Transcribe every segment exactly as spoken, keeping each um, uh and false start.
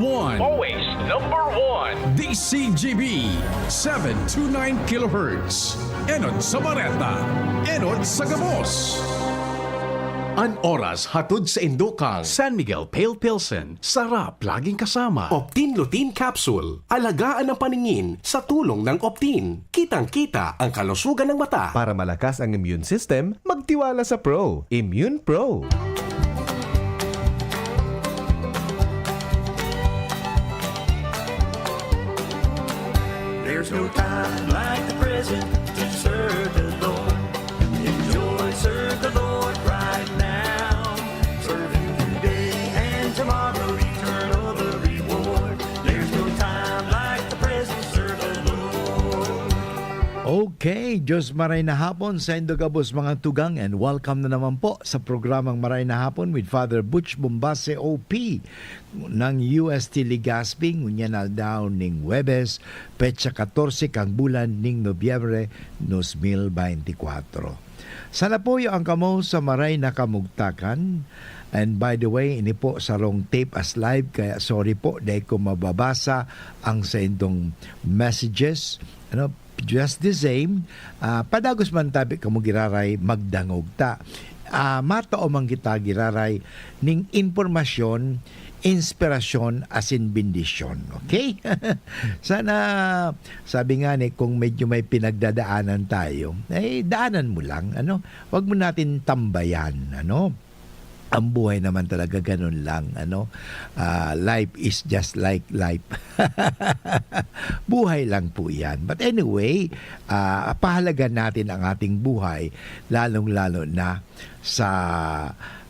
One. Always number one. D C G B, seven two nine kilohertz. Enot sa Bareta, enot sa gabos. An oras hatod sa Indokal. San Miguel Pale Pilsen, sarap laging kasama. Optin Lutein Capsule, alagaan ang paningin sa tulong ng Optin. Kitang-kita ang kalusugan ng mata. Para malakas ang immune system, magtiwala sa Pro. Immune Pro. There's no time like the present to serve the Lord. Enjoy, serve the Lord right now. Serve Him today and tomorrow, eternal the reward. There's no time like the present, serve the Lord. Okay, Diyos maray na hapon sa indo gabos mga tugang, and welcome na naman po sa programang Maray na Hapon with Father Butch Bombase O P ng U S T Legazpi, ngunyan aldaw ning Huwebes, petsa katorse kan bulan ning Nobyembre, dos mil beintikwatro. Sana po ang kamo sa maray na kamugtakan. And by the way, ini po sarong tape as live, kaya sorry po, dai ko mababasa ang sa indong messages. Ano, just the same, ah, padagos man tabi kamo giraray, magdangog ta. Ah, matao man kita giraray ning impormasyon, inspirasyon, asin bendisyon. Okay? Sana, sabi nga ni, kung medyo may pinagdadaanan tayo, eh, daanan mo lang, ano? Wag mo natin tambayan, ano? Ang buhay naman talaga ganun lang, ano? Ah, life is just like life. Buhay lang po yan. But anyway, ah, pahalagan natin ang ating buhay, lalong-lalo na sa,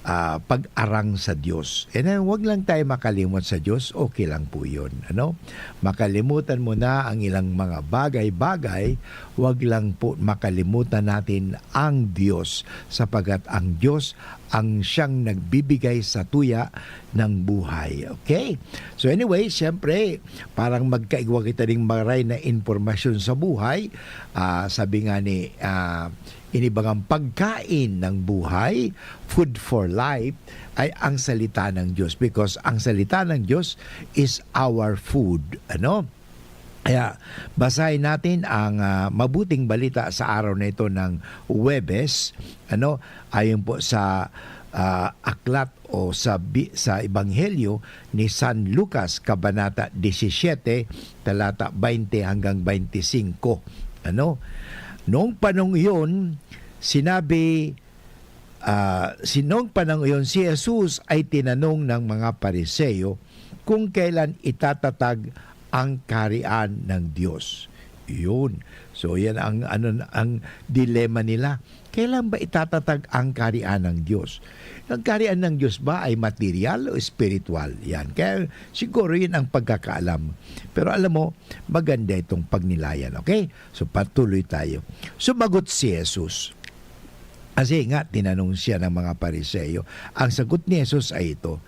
ah, pag-arang sa Diyos. And then, wag lang tayo makalimot sa Diyos, okay lang po yun, ano? Makalimutan mo na ang ilang mga bagay-bagay, wag lang po makalimutan natin ang Diyos, sapagkat ang Diyos ang siyang nagbibigay sa tuya ng buhay. Okay? So anyway, siyempre, parang magkaigwa kita ning maray na impormasyon sa buhay. Ah, sabi nga ni, ah, inibangang pagkain ng buhay, food for life, ay ang salita ng Diyos. Because ang salita ng Diyos is our food. Ano? Kaya basahin natin ang, ah, mabuting balita sa araw na ito ng Huwebes, ano, ayon po sa, ah, aklat o sa bi-, sa Ebanghelyo ni San Lucas, kabanata disisiyete, talata baynte hanggang baynte singko. Ano? Noong panahong iyon, sinabi, ah, si-, noong panahong iyon, si Jesus ay tinanong ng mga Pariseo kung kailan itatatag ang Kaharian ng Diyos. Yun. So, yan ang, ano, ang dilema nila. Kailan ba itatatag ang Kaharian ng Diyos? Ang Kaharian ng Diyos ba ay material o espiritual? Yan. Kaya siguro yun ang pagkakaalam. Pero alam mo, maganda itong pagnilayan. Okay? So, patuloy tayo. Sumagot si Jesus. Kasi nga, tinanong siya ng mga Pariseo. Ang sagot ni Jesus ay ito,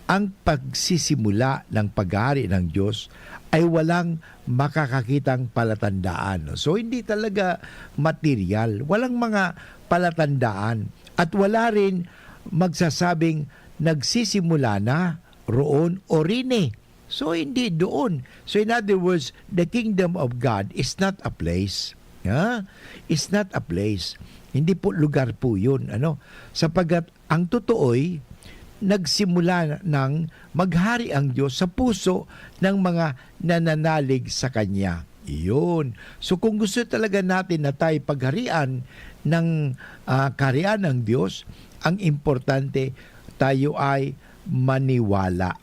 "Ang pagsisimula ng paghahari ng Diyos ay walang makakakitang palatandaan." So, hindi talaga material. Walang mga palatandaan. At wala rin magsasabing nagsisimula na roon o rini. So, hindi doon. So, in other words, the kingdom of God is not a place. Ha? It's not a place. Hindi po lugar po yun. Ano? Sapagkat ang totoo'y nagsimula ng maghari ang Diyos sa puso ng mga nananalig sa Kanya. Yun. So, kung gusto talaga natin na tayo pagharian ng, ah, kaharian ng Diyos, ang importante, tayo ay maniwala,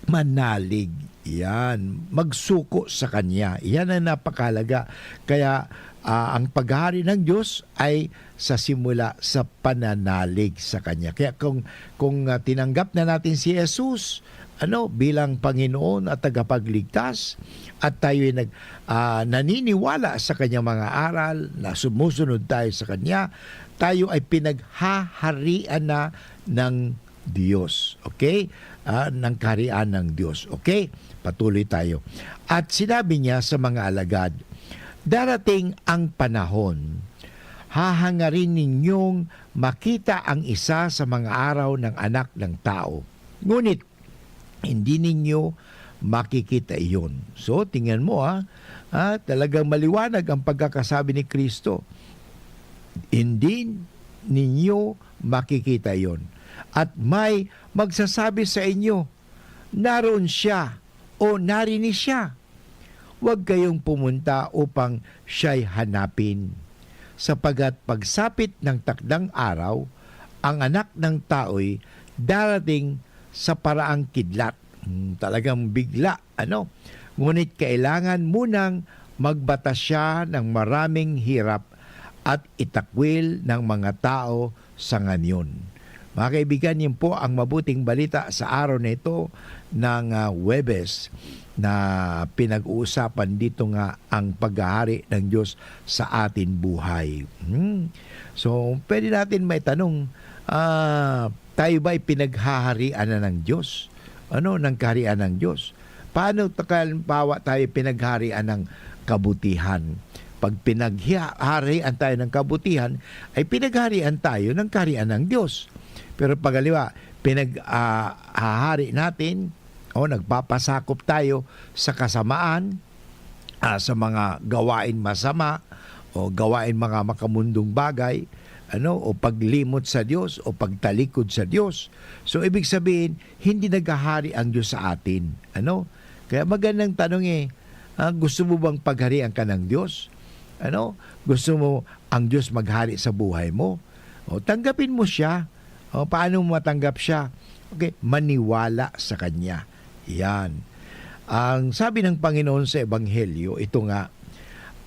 manalig. Yan. Magsuko sa Kanya. Yan ang napakahalaga. Kaya, ah, ang paghahari ng Diyos ay sa simula sa pananalig sa Kanya. Kaya kung, kung, ah, tinanggap na natin si Jesus, ano, bilang Panginoon at Tagapagligtas, at tayo'y nag-, ah, naniniwala sa Kanyang mga aral, na sumusunod tayo sa Kanya, tayo ay pinaghaharian na ng Diyos. Okay? Ah, ng kaharian ng Diyos. Okay? Patuloy tayo. At sinabi niya sa mga alagad, "Darating ang panahon, hahangarin ninyong makita ang isa sa mga araw ng Anak ng Tao. Ngunit, hindi ninyo makikita iyon. So, tingnan mo, ah, ah, talagang maliwanag ang pagkakasabi ni Kristo. Hindi ninyo makikita iyon. At may magsasabi sa inyo, "Naroon siya," o "Narinig siya." Huwag kayong pumunta upang siya'y hanapin. Sapagkat pagsapit ng takdang araw, ang Anak ng Tao'y darating sa paraang kidlat. Hmm, talagang bigla, ano? Ngunit kailangan munang magbata siya ng maraming hirap at itakwil ng mga tao sa nganyon. Mga kaibigan, yun po ang mabuting balita sa araw na ito ng, ah, Huwebes na pinag-uusapan dito nga ang paghahari ng Diyos sa ating buhay. Hmm. So, pwede natin maitanong, ah, tayo ba'y pinaghaharian na ng Diyos? Ano, ng kaharian ng Diyos? Paano ta-, halimbawa tayo pinagharian ng kabutihan? Pag pinagharian tayo ng kabutihan, ay pinagharian tayo ng kaharian ng Diyos. Pero pag halimbawa, pinag, ah, hahari natin, o nagpapasakop tayo sa kasamaan, ah, sa mga gawain masama, o gawain mga makamundong bagay, ano, o paglimot sa Diyos, o pagtalikod sa Diyos. So, ibig sabihin, hindi naghahari ang Diyos sa atin. Ano? Kaya magandang tanong eh, ah, gusto mo bang pagharian ka ng Diyos? Ano? Gusto mo ang Diyos maghari sa buhay mo? O, tanggapin mo siya. O, paano mo matanggap siya? Okay, maniwala sa Kanya. Yan. Ang sabi ng Panginoon sa Ebanghelyo, ito nga,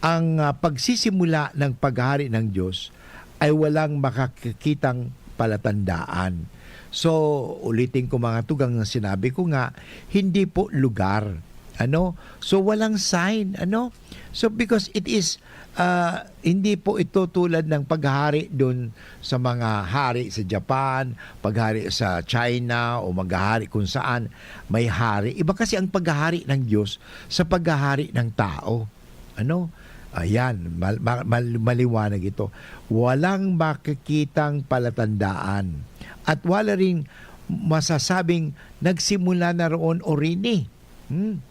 ang, ah, pagsisimula ng paghahari ng Diyos ay walang makakitang palatandaan. So, ulitin ko mga tugang na sinabi ko nga, hindi po lugar. Ano? So, walang sign. Ano? So, because it is, ah, hindi po ito tulad ng paghahari dun sa mga hari sa Japan, paghahari sa China, o maghahari kung saan may hari. Iba kasi ang paghahari ng Diyos sa paghahari ng tao. Ano? Ayan, mal-, mal-, mal-, maliwanag ito. Walang makikitang palatandaan. At wala ring masasabing nagsimula na roon o rini. Hmm?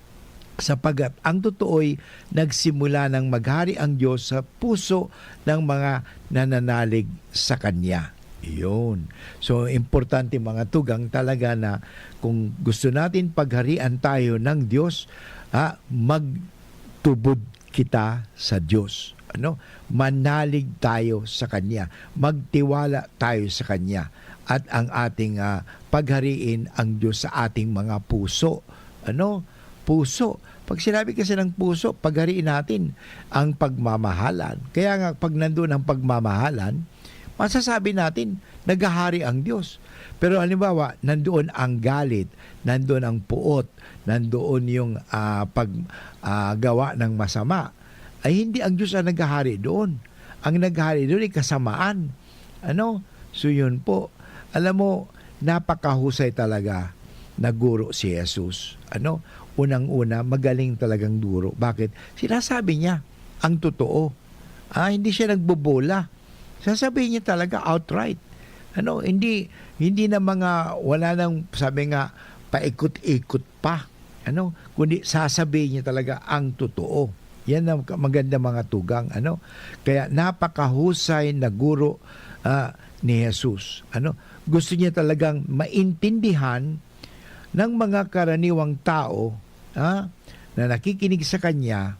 Sapagkat ang totoo'y nagsimula nang maghari ang Diyos sa puso ng mga nananalig sa Kanya. Yun. So, importante mga tugang talaga na kung gusto natin pagharian tayo ng Diyos, ha, magtubod kita sa Diyos. Ano? Manalig tayo sa Kanya. Magtiwala tayo sa Kanya. At ang ating, ah, paghariin ang Diyos sa ating mga puso. Ano? Puso. Pag sinabi kasi ng puso, paghariin natin ang pagmamahalan. Kaya nga, pag nandun ang pagmamahalan, masasabi natin, naghahari ang Diyos. Pero halimbawa, nandoon ang galit, nandoon ang puot, nandoon yung, ah, pag, ah, gawa ng masama, ay hindi ang Diyos ang naghahari doon. Ang naghahari doon ay kasamaan. Ano? So, yun po. Alam mo, napakahusay talaga na guro si Jesus. Ano? Unang-una, magaling talagang guro. Bakit? Sinasabi niya ang totoo. Ah, hindi siya nagbobola. Sasabihin niya talaga outright. Ano, hindi, hindi na mga, wala nang, sabi nga, paikot-ikot pa. Ano, kundi sasabihin niya talaga ang totoo. Yan ang ka-, maganda mga tugang, ano. Kaya napakahusay na guro, ah, ni Jesus. Ano, gusto niya talagang maintindihan ng mga karaniwang tao, ah, na nakikinig sa kanya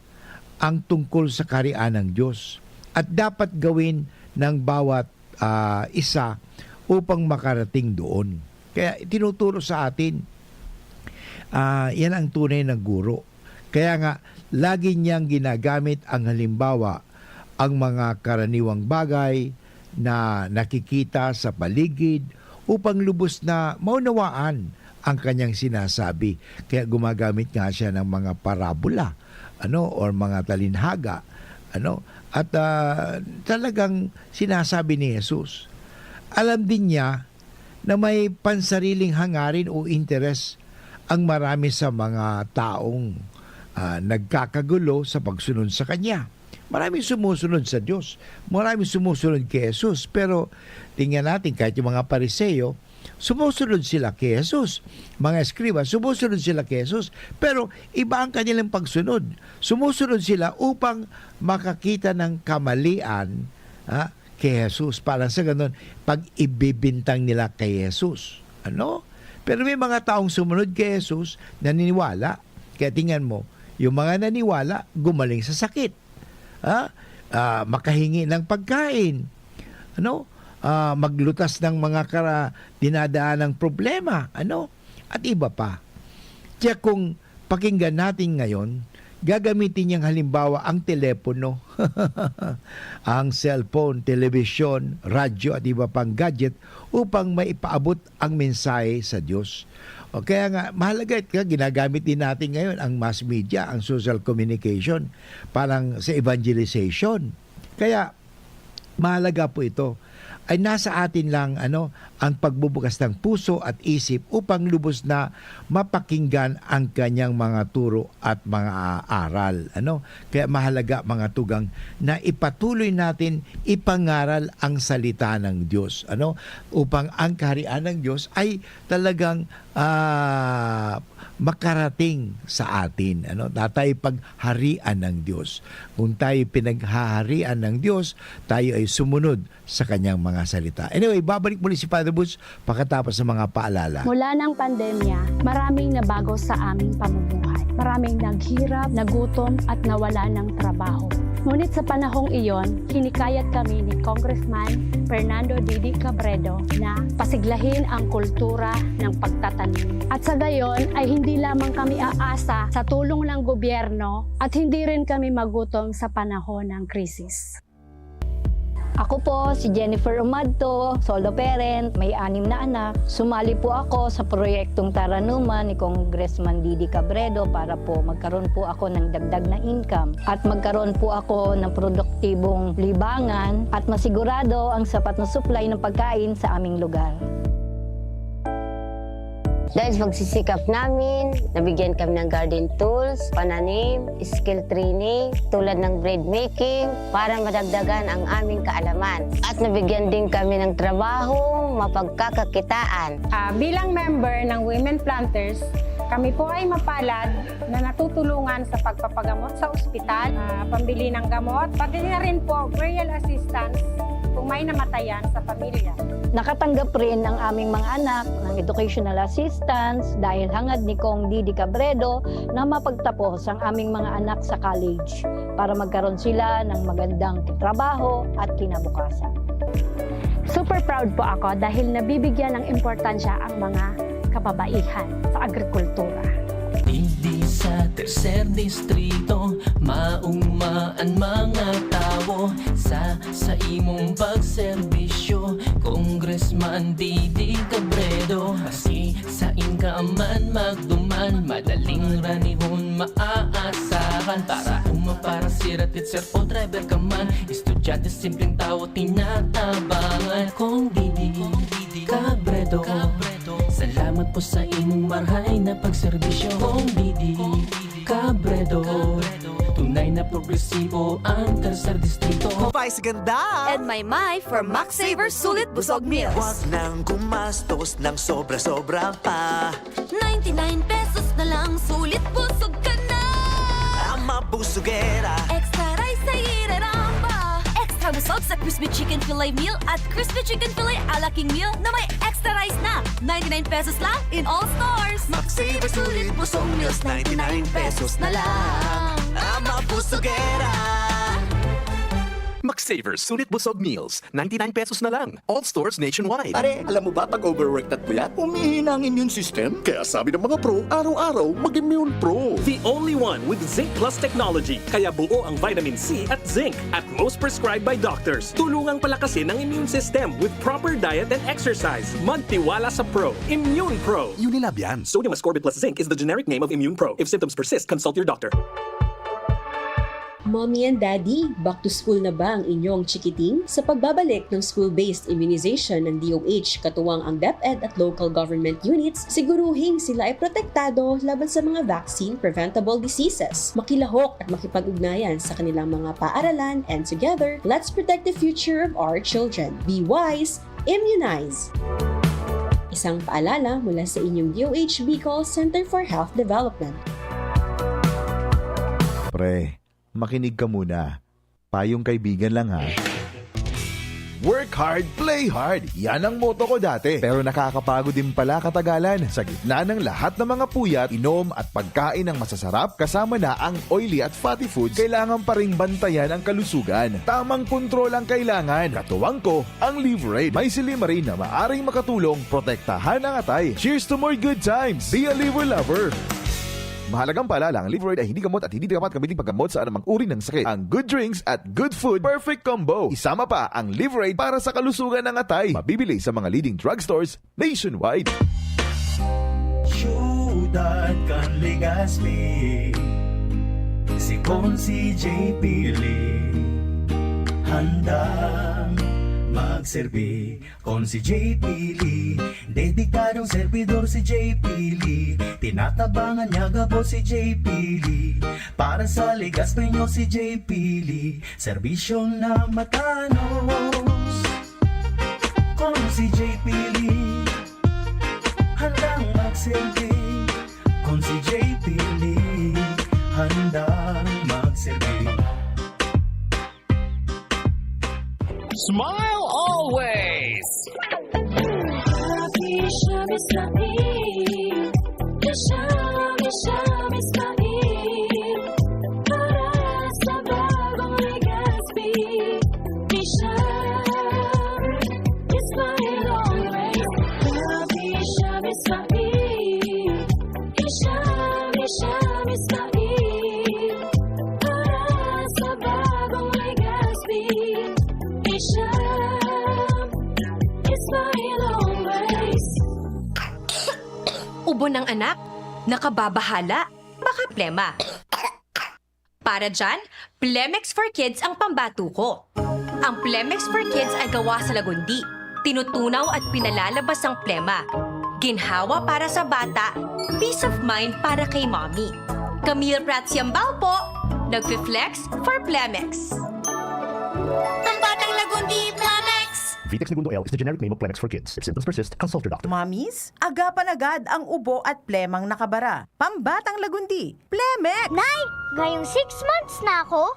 ang tungkol sa kaharian ng Diyos at dapat gawin ng bawat, ah, isa upang makarating doon. Kaya itinuturo sa atin, ah, yan ang tunay na guro. Kaya nga, lagi niyang ginagamit ang halimbawa, ang mga karaniwang bagay na nakikita sa paligid upang lubos na maunawaan ang kanyang sinasabi. Kaya gumagamit nga siya ng mga parabola, ano, or mga talinhaga, ano, at, ah, talagang sinasabi ni Jesus. Alam din niya na may pansariling hangarin o interes ang marami sa mga taong, ah, nagkakagulo sa pagsunod sa kanya. Maraming sumusunod sa Diyos. Maraming sumusunod kay Jesus. Pero tingnan natin, kahit yung mga Pariseo, sumusunod sila kay Jesus. Mga eskriba, sumusunod sila kay Jesus. Pero iba ang kanilang pagsunod. Sumusunod sila upang makakita ng kamalian, ha, kay Jesus. Parang sa ganun, pag ibibintang nila kay Jesus. Ano? Pero may mga taong sumunod kay Jesus, naniniwala. Kaya tingnan mo, yung mga naniwala, gumaling sa sakit. Ha? Ah, makahingi ng pagkain. Ano? Ah, maglutas ng mga kara-, dinadaan ng problema. Ano? At iba pa. Kaya kung pakinggan natin ngayon, gagamitin niyang halimbawa ang telepono, ang cellphone, telebisyon, radyo at iba pang gadget upang maipaabot ang mensahe sa Diyos. O kaya nga, mahalaga ito, ginagamit din natin ngayon ang mass media, ang social communication, parang sa evangelization. Kaya, mahalaga po ito. Ay nasa atin lang, ano, ang pagbubukas ng puso at isip upang lubos na mapakinggan ang kanyang mga turo at mga aral, ano. Kaya mahalaga, mga tugang, na ipatuloy natin ipangaral ang salita ng Diyos, ano, upang ang kaharian ng Diyos ay talagang, ah, makarating sa atin, ano, na tayo pagharian ng Diyos. Kung tayo pinaghaharian ng Diyos, tayo ay sumunod sa kanyang mga salita. Anyway, babalik muli si Father Butch pakatapos ng mga paalala. Mula ng pandemya, maraming nabago sa aming pamumuhay. Maraming naghirap, nagutom, at nawala ng trabaho. Ngunit sa panahong iyon, hinikayat kami ni Congressman Fernando Didi Cabredo na pasiglahin ang kultura ng pagtatanim. At sa gayon ay hindi lamang kami aasa sa tulong ng gobyerno at hindi rin kami magutom sa panahon ng krisis. Ako po si Jennifer Umadto, solo parent, may anim na anak. Sumali po ako sa proyektong Taranuman ni Congressman Didi Cabredo para po magkaroon po ako ng dagdag na income at magkaroon po ako ng produktibong libangan at masigurado ang sapat na supply ng pagkain sa aming lugar. Dahil sa pagsisikap namin, nabigyan kami ng garden tools, pananim, skill training, tulad ng bread making, para madagdagan ang aming kaalaman. At nabigyan din kami ng trabaho, mapagkakakitaan. Ah, bilang member ng Women Planters, kami po ay mapalad na natutulungan sa pagpapagamot sa ospital, ah, pambili ng gamot, pati na rin po burial assistance kung may namatayan sa pamilya. Nakatanggap rin ang aming mga anak ng educational assistance dahil hangad ni Cong Didi Cabredo na mapagtapos ang aming mga anak sa college para magkaroon sila ng magandang trabaho at kinabukasan. Super proud po ako dahil nabibigyan ng importansya ang mga kababaihan sa agrikultura. Digdi sa tercer distrito, mauma an mga tawo sa, sa imong pagserbisyo, Congressman Didi Cabredo. Maski sain ka man magduman, madaling ranihon maaasahan. Para uma, para sira, teacher o driver ka man, estudyante, simpleng tawo, tinatabangan. Cong Didi Cabredo, salamat po sa imong marahay na pagserbisyo. Cong Didi Cabredo, tunay na progresibo ang tercer distrito. Vice Ganda! And Maymay for Max Saver Sulit Busog Meals. Wag nang gumastos ng sobra-sobra pa. Ninety-nine pesos na lang, sulit busog ka na! Ang mabusugera. Extra rice sa ireramba! Extra busog sa Crispy Chicken Fillet Meal at Crispy Chicken Fillet a la King Meal na may extra rice na. Ninety-nine pesos lang in all stores. Max Saver Sulit Busog Meals, ninety-nine pesos na lang. Ang mabusugera. Max Saver Sulit Busog Meals, ninety-nine pesos na lang. All stores nationwide. Pare, alam mo ba pag overwork na puyat, humihina ang immune system? Kaya sabi ng mga pro, araw-araw mag-Immune Pro. The only one with Zinc Plus technology. Kaya buo ang vitamin C at zinc at most prescribed by doctors. Tulungang palakasin ang immune system with proper diet and exercise. Magtiwala sa Pro. Immune Pro. Unilab yan. Sodium ascorbate plus zinc is the generic name of Immune Pro. If symptoms persist, consult your doctor. Mommy and Daddy, back to school na ba ang inyong chikiting? Sa pagbabalik ng school-based immunization ng D O H, katuwang ang DepEd at local government units, siguruhing sila ay protektado laban sa mga vaccine-preventable diseases. Makilahok at makipag-ugnayan sa kanilang mga paaralan, and together, let's protect the future of our children. Be wise, immunize! Isang paalala mula sa inyong D O H Bicol Center for Health Development. Pre, makinig ka muna. Payong kaibigan lang ha. Work hard, play hard. Yan ang motto ko dati. Pero nakakapagod din pala katagalan. Sa gitna ng lahat ng mga puyat, inom at pagkain ng masasarap, kasama na ang oily at fatty foods, kailangan pa ring bantayan ang kalusugan. Tamang kontrol ang kailangan. Katuwang ko, ang Liveraid. May silymarin na maaring makatulong protektahan ang atay. Cheers to more good times! Be a Liver Lover! Mahalagang paalala, ang Liveraid ay hindi gamot at hindi dapat gamitin paggamot sa anumang uri ng sakit. Ang good drinks at good food, perfect combo. Isama pa ang Liveraid para sa kalusugan ng atay. Mabibili sa mga leading drugstores nationwide. Siyudad kan Legazpi, si Consi J P Lee, handang magserbi. Consi J P Lee, dedikadong servidor si J P Lee. Tinatabangan niya gabos si J P Lee. Para sa Legazpeño si J P Lee, serbisyong na matanos. Consi J P Lee, handang magserbi. Consi J P Lee, handang magserbi. Smile always! Happy Shami Smile. Shami, Shami Smile. Para sa bagong Legazpi. Shami Smile always. Happy Shami Smile. Shami, Shami Smile. Para sa bagong Legazpi. Shami Smile always. Ubo ng anak, nakababahala, baka plema. Para dyan, Plemex for Kids ang pambatuko. Ang Plemex for Kids ay gawa sa lagundi, tinutunaw at pinalalabas ang plema. Ginhawa para sa bata, peace of mind para kay mommy. Camille Prats Yambao po, nagfi-flex for Plemex. Pambatang Lagundi, Plemex! Vitex Negundo L is the generic name of Plemex for kids. If symptoms persist, consult your doctor. Mommies, aga pa nagad ang ubo at plemang nakabara. Pambatang Lagundi, Plemex! Nay, ngayong six months na ako,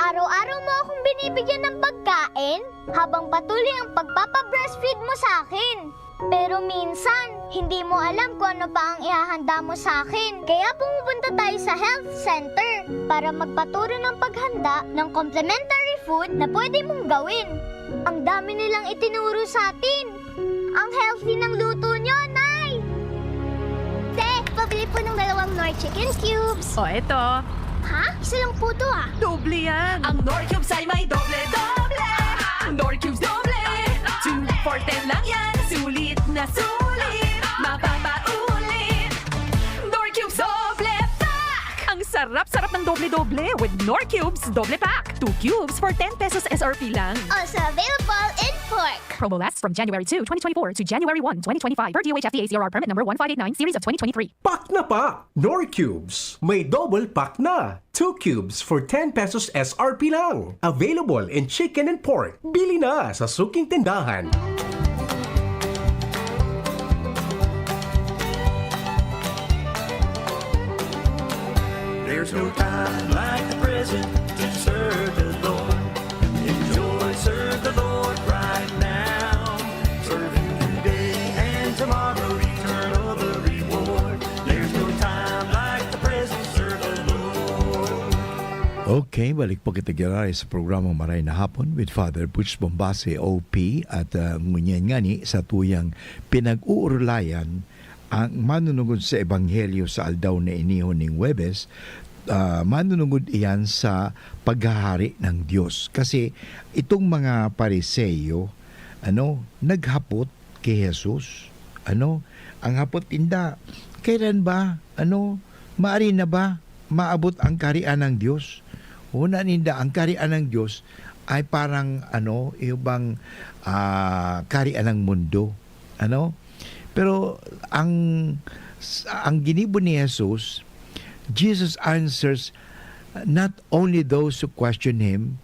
araw-araw mo akong binibigyan ng pagkain habang patuloy ang pagpapabreastfeed mo sa akin. Pero minsan, hindi mo alam kung ano pa ang ihahanda mo sa akin. Kaya pumupunta tayo sa health center para magpaturo ng paghanda ng complementary food na pwede mong gawin. Ang dami nilang itinuro sa atin. Ang healthy ng luto nyo, Nay! Te, pabili po ng dalawang Knorr Chicken Cubes. O, eto. Ha? Isa lang po to ah. Doble yan. Ang Knorr Cubes ay may doble-doble. Ang Knorr Cubes doble. Two for ten lang yan. Sulit na sulit. Mapapaulit. Knorr Cubes doble pack! Ang sarap-sarap ng doble-doble with Knorr Cubes doble pack. Two cubes for ten pesos S R P lang. Also available in pork. Promo lasts from January two, twenty twenty-four to January one, twenty twenty-five per D O H F D A C R R permit number one five eight nine series of twenty twenty-three. Pack na pa! Knorr Cubes! May double pack na! Two cubes for ten pesos S R P lang. Available in chicken and pork. Bili na sa suking tindahan. There's no time like the present to serve the Lord. Enjoy, serve the Lord right now. Serve Him today and tomorrow, eternal the reward. There's no time like the present, serve the Lord. Okay, balik po kita giraray sa programang Maray na Hapon with Father Butch Bombase, O P, at uh, ngunyan ngani sa tuyang pinag-uurulayan ang manunungod sa Ebanghelyo sa aldaw na inihon ning Huwebes, ah, manunungod iyan sa paghahari ng Diyos. Kasi itong mga Pariseo, ano, naghapot kay Jesus. Ano, ang hapot ninda, kailan ba, ano, maari na ba maabot ang kaharian ng Diyos? Huna ninda, ang kaharian ng Diyos ay parang, ano, yung bang, ah, kaharian ng mundo. Ano? Pero ang, ang ginibo ni Jesus, Jesus answers not only those who question Him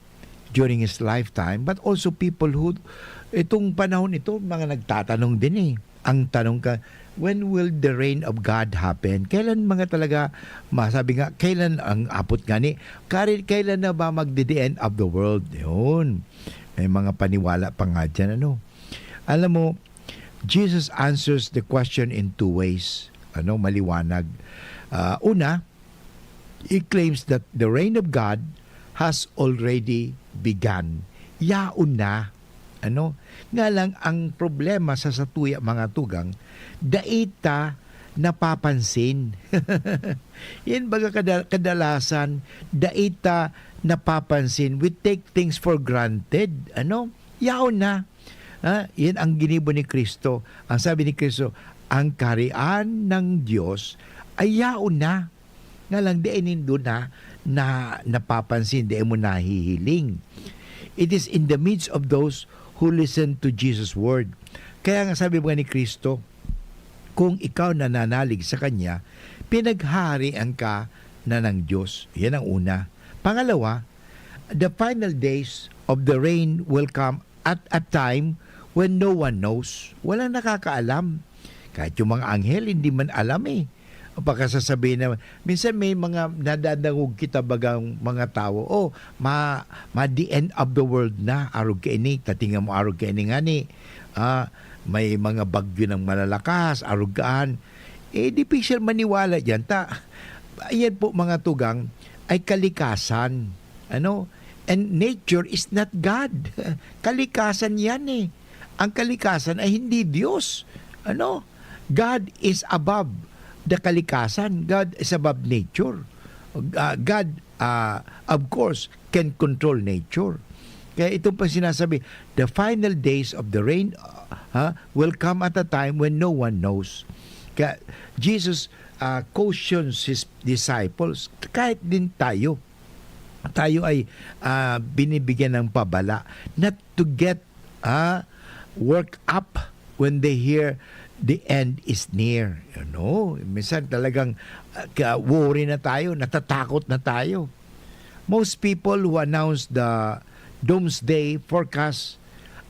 during His lifetime, but also people who, itong panahon ito, mga nagtatanong din eh. Ang tanong ka, "When will the reign of God happen?" Kailan mga talaga, masabi nga, kailan ang apot nga ni, kari-, kailan na ba magdi-the end of the world? Yun. May mga paniwala pa nga dyan, ano? Alam mo, Jesus answers the question in two ways. Ano, maliwanag. Ah, una, he claims that the reign of God has already begun. Yaon na. Ano? Nga lang, ang problema sa satuya, mga tugang, dai ta napapansin. Yan baga kada-, kadalasan, dai ta napapansin. We take things for granted. Ano? Yaon na. Ha? Yan ang ginibo ni Kristo. Ang sabi ni Kristo, "Ang kaharian ng Diyos ay yaon na." Nga lang, dai nindo na, na napapansin, dai mo nahihiling. It is in the midst of those who listen to Jesus' word. Kaya nga sabi ba ni Kristo, "Kung ikaw nananalig sa Kanya, pinaghaharian ka na ng Diyos." Yan ang una. Pangalawa, the final days of the reign will come at a time when no one knows. Walang nakakaalam. Kahit yung mga anghel, hindi man alam eh. Pagkasasabihin naman, minsan may mga nadadangog kita bagang mga tao, "Oh, ma, ma the end of the world na, arog kaini, tatinga mo arog kaini ngani. Ah, may mga bagyo ng malalakas, arog kaan." Eh, difícil maniwala diyan. Ta, ayan po, mga tugang, ay kalikasan. Ano? And nature is not God. Kalikasan yan eh. Ang kalikasan ay hindi Diyos. Ano? God is above the kalikasan. God is above nature. Ah, God, ah, of course, can control nature. Kaya itong pa sinasabi, "The final days of the reign, ah, ha, will come at a time when no one knows." Kaya Jesus, ah, cautions his disciples, kahit din tayo, tayo ay, ah, binibigyan ng pabala not to get, ah, work up when they hear the end is near. You know, minsan talagang, ah, ka-, worry na tayo, natatakot na tayo. Most people who announce the doomsday forecast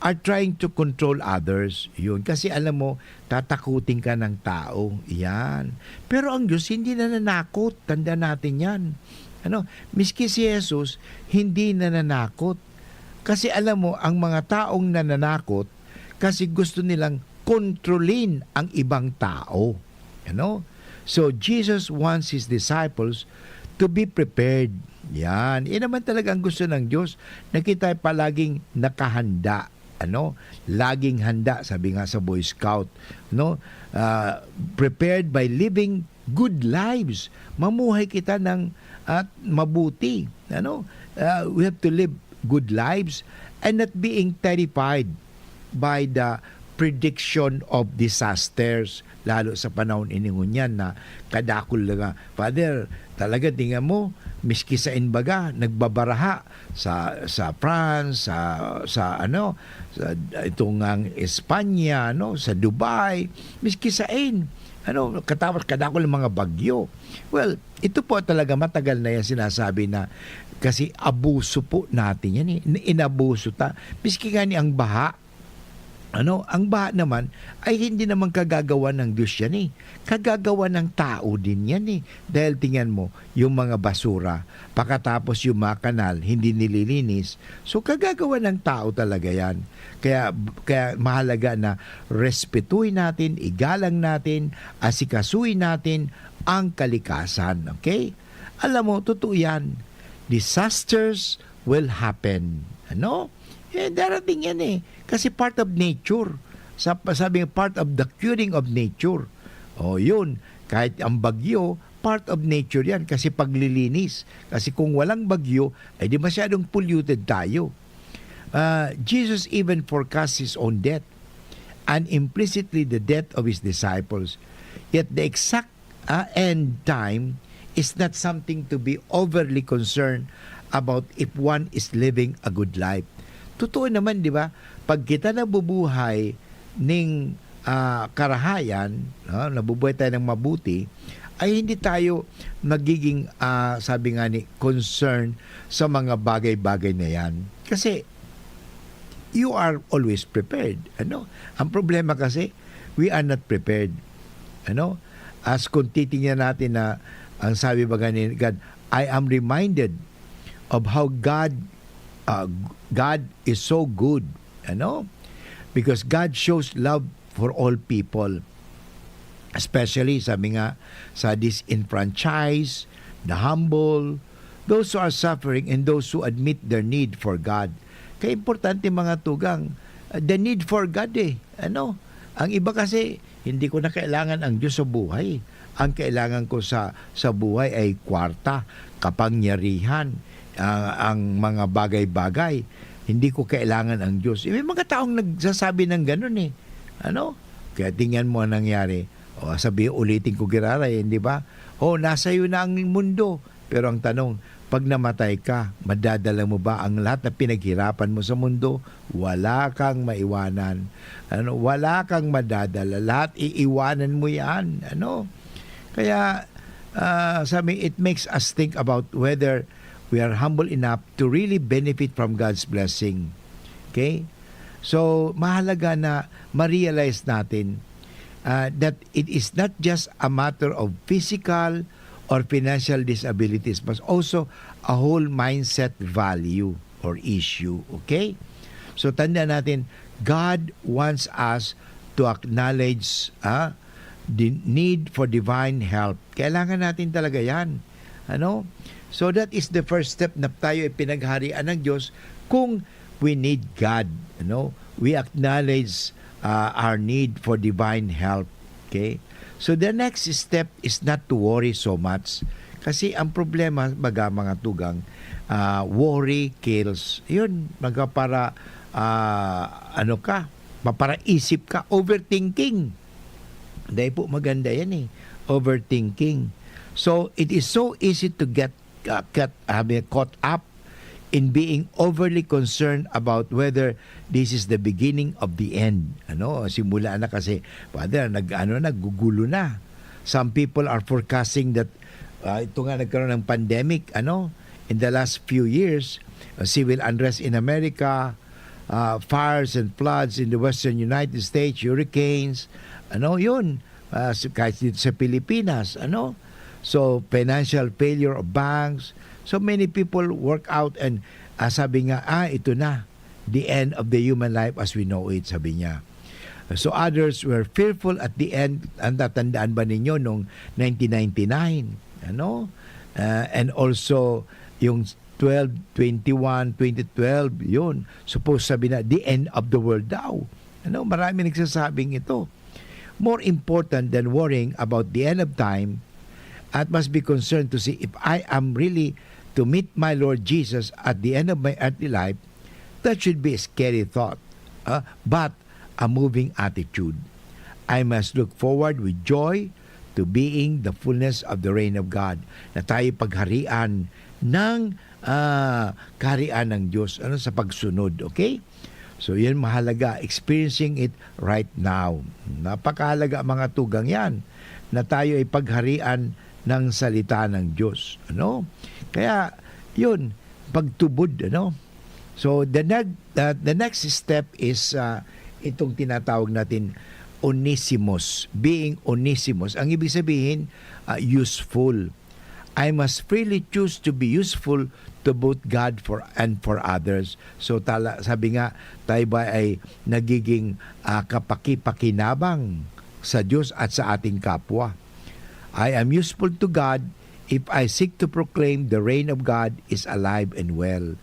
are trying to control others. Yun. Kasi alam mo, tatakutin ka ng tao. Yan. Pero ang Diyos hindi nananakot. Tanda natin yan. Ano? Miski si Jesus, hindi nananakot. Kasi alam mo, ang mga taong nananakot, kasi gusto nilang kontrolin ang ibang tao. Ano? So, Jesus wants his disciples to be prepared. Yan. Yan naman talaga ang gusto ng Diyos, na kita ay palaging nakahanda. Ano? Laging handa, sabi nga sa Boy Scout. No? Ah, prepared by living good lives. Mamuhay kita ng, at mabuti. Ano? Ah, we have to live good lives and not being terrified by the prediction of disasters, lalo sa panahon ini ngunyan na kadakul na nga. Father, talaga, tingnan mo, miski sa, imbaga, nagbabaraha sa, sa France, sa, sa ano, sa itong ang Espanya, no, sa Dubai, miski sa in, ano, katapos kadakul ng mga bagyo. Well, ito po talaga matagal na yan sinasabi na kasi abuso po natin yan eh. Inabuso ta. Miski nga ni ang baha, ano, ang baha naman ay hindi naman kagagawa ng Diyos yan eh. Kagagawa ng tao din yan eh. Dahil tingnan mo, yung mga basura, pakatapos yung mga kanal, hindi nililinis. So, kagagawa ng tao talaga yan. Kaya, kaya mahalaga na respetuhin natin, igalang natin, asikasuhin natin ang kalikasan. Okay? Alam mo, totoo yan. Disasters will happen. Ano? Eh, darating yan eh. Kasi part of nature. Sa, sabi nga, part of the curing of nature. O, yun. Kahit ang bagyo, part of nature yan. Kasi paglilinis. Kasi kung walang bagyo, ay di masyadong polluted tayo. Ah, Jesus even forecasts his own death and implicitly the death of his disciples. Yet the exact, ah, end time is not something to be overly concerned about if one is living a good life. Totoo naman, di ba? Pag kita nabubuhay ning, ah, karahayan, no, nabubuhay tayo ng mabuti, ay hindi tayo nagiging, ah, sabi nga ni, concern sa mga bagay-bagay na yan. Kasi, you are always prepared. Ano? Ang problema kasi, we are not prepared. Ano? As kung titingnan natin na, ang sabi ba nga ni God, "I am reminded of how God, uh, God is so good." Ano? Because God shows love for all people. Especially, sabi nga, sa disenfranchised, the humble, those who are suffering, and those who admit their need for God. Kaya importante, mga tugang, uh, the need for God eh. Ano? Ang iba kasi, "Hindi ko na kailangan ang Diyos sa buhay. Ang kailangan ko sa, sa buhay ay kwarta, kapangyarihan, ah, ang mga bagay-bagay. Hindi ko kailangan ang Diyos." Eh, may mga taong nagsasabi ng ganun eh. Ano? Kaya tingnan mo ang nangyari. O, sabi, ulitin ko giraray, di ba? "O, nasa iyo na ang mundo." Pero ang tanong, pag namatay ka, madadala mo ba ang lahat na pinaghirapan mo sa mundo? Wala kang maiwanan. Ano, wala kang madadala. Lahat iiwanan mo yan. Ano? Kaya, ah, sabi, it makes us think about whether we are humble enough to really benefit from God's blessing. Okay? So, mahalaga na ma-realize natin, ah, that it is not just a matter of physical or financial disabilities, but also a whole mindset value or issue. Okay? So, tandaan natin, God wants us to acknowledge, ah, the need for divine help. Kailangan natin talaga yan. Ano? So, that is the first step na tayo ay pinagharian ng Diyos kung we need God. Ano? We acknowledge, ah, our need for divine help. Okay? So, the next step is not to worry so much. Kasi ang problema, baga, mga tugang, ah, worry kills. Yun, baga para, ah, ano ka, maparaisip ka, overthinking. Dahil po maganda yan eh, overthinking. So, it is so easy to get, uh, get, I mean, caught up in being overly concerned about whether this is the beginning of the end. Ano, simula na kasi, Father, nag-ano, naggugulo na. Some people are forecasting that, uh, ito nga nagkaroon ng pandemic, ano, in the last few years, uh, civil unrest in America, uh, fires and floods in the western United States, hurricanes, ano, yun, uh, s-, kahit dito sa Pilipinas, ano. So, financial failure of banks. So, many people work out and, ah, sabi nga, "Ah, ito na, the end of the human life as we know it," sabi niya. So, others were fearful at the end. Ang tatandaan ba ninyo nung nineteen ninety-nine? Ano? Ah, and also, yung twelve twenty-one, twenty twelve, yun. Suppose sabi na, the end of the world daw. Ano? Marami nagsasabing ito. More important than worrying about the end of time, I must be concerned to see if I am really to meet my Lord Jesus at the end of my earthly life. That should be a scary thought, ah, but a moving attitude. I must look forward with joy to being the fullness of the reign of God, na tayo pagharian ng, ah, kaharian ng Diyos, ano, sa pagsunod, okay? So, yan mahalaga, experiencing it right now. Napakahalaga, mga tugang, yan, na tayo ay pagharian ng salita ng Diyos, ano? Kaya, yun, pagtubod, ano? So, the neg-, uh, the next step is, uh, itong tinatawag natin Onesimus, being Onesimus. Ang ibig sabihin, uh, useful. I must freely choose to be useful to both God for, and for others. So, tala-, sabi nga, tayo ba ay nagiging, ah, kapakipakinabang sa Diyos at sa ating kapwa? I am useful to God if I seek to proclaim the reign of God is alive and well,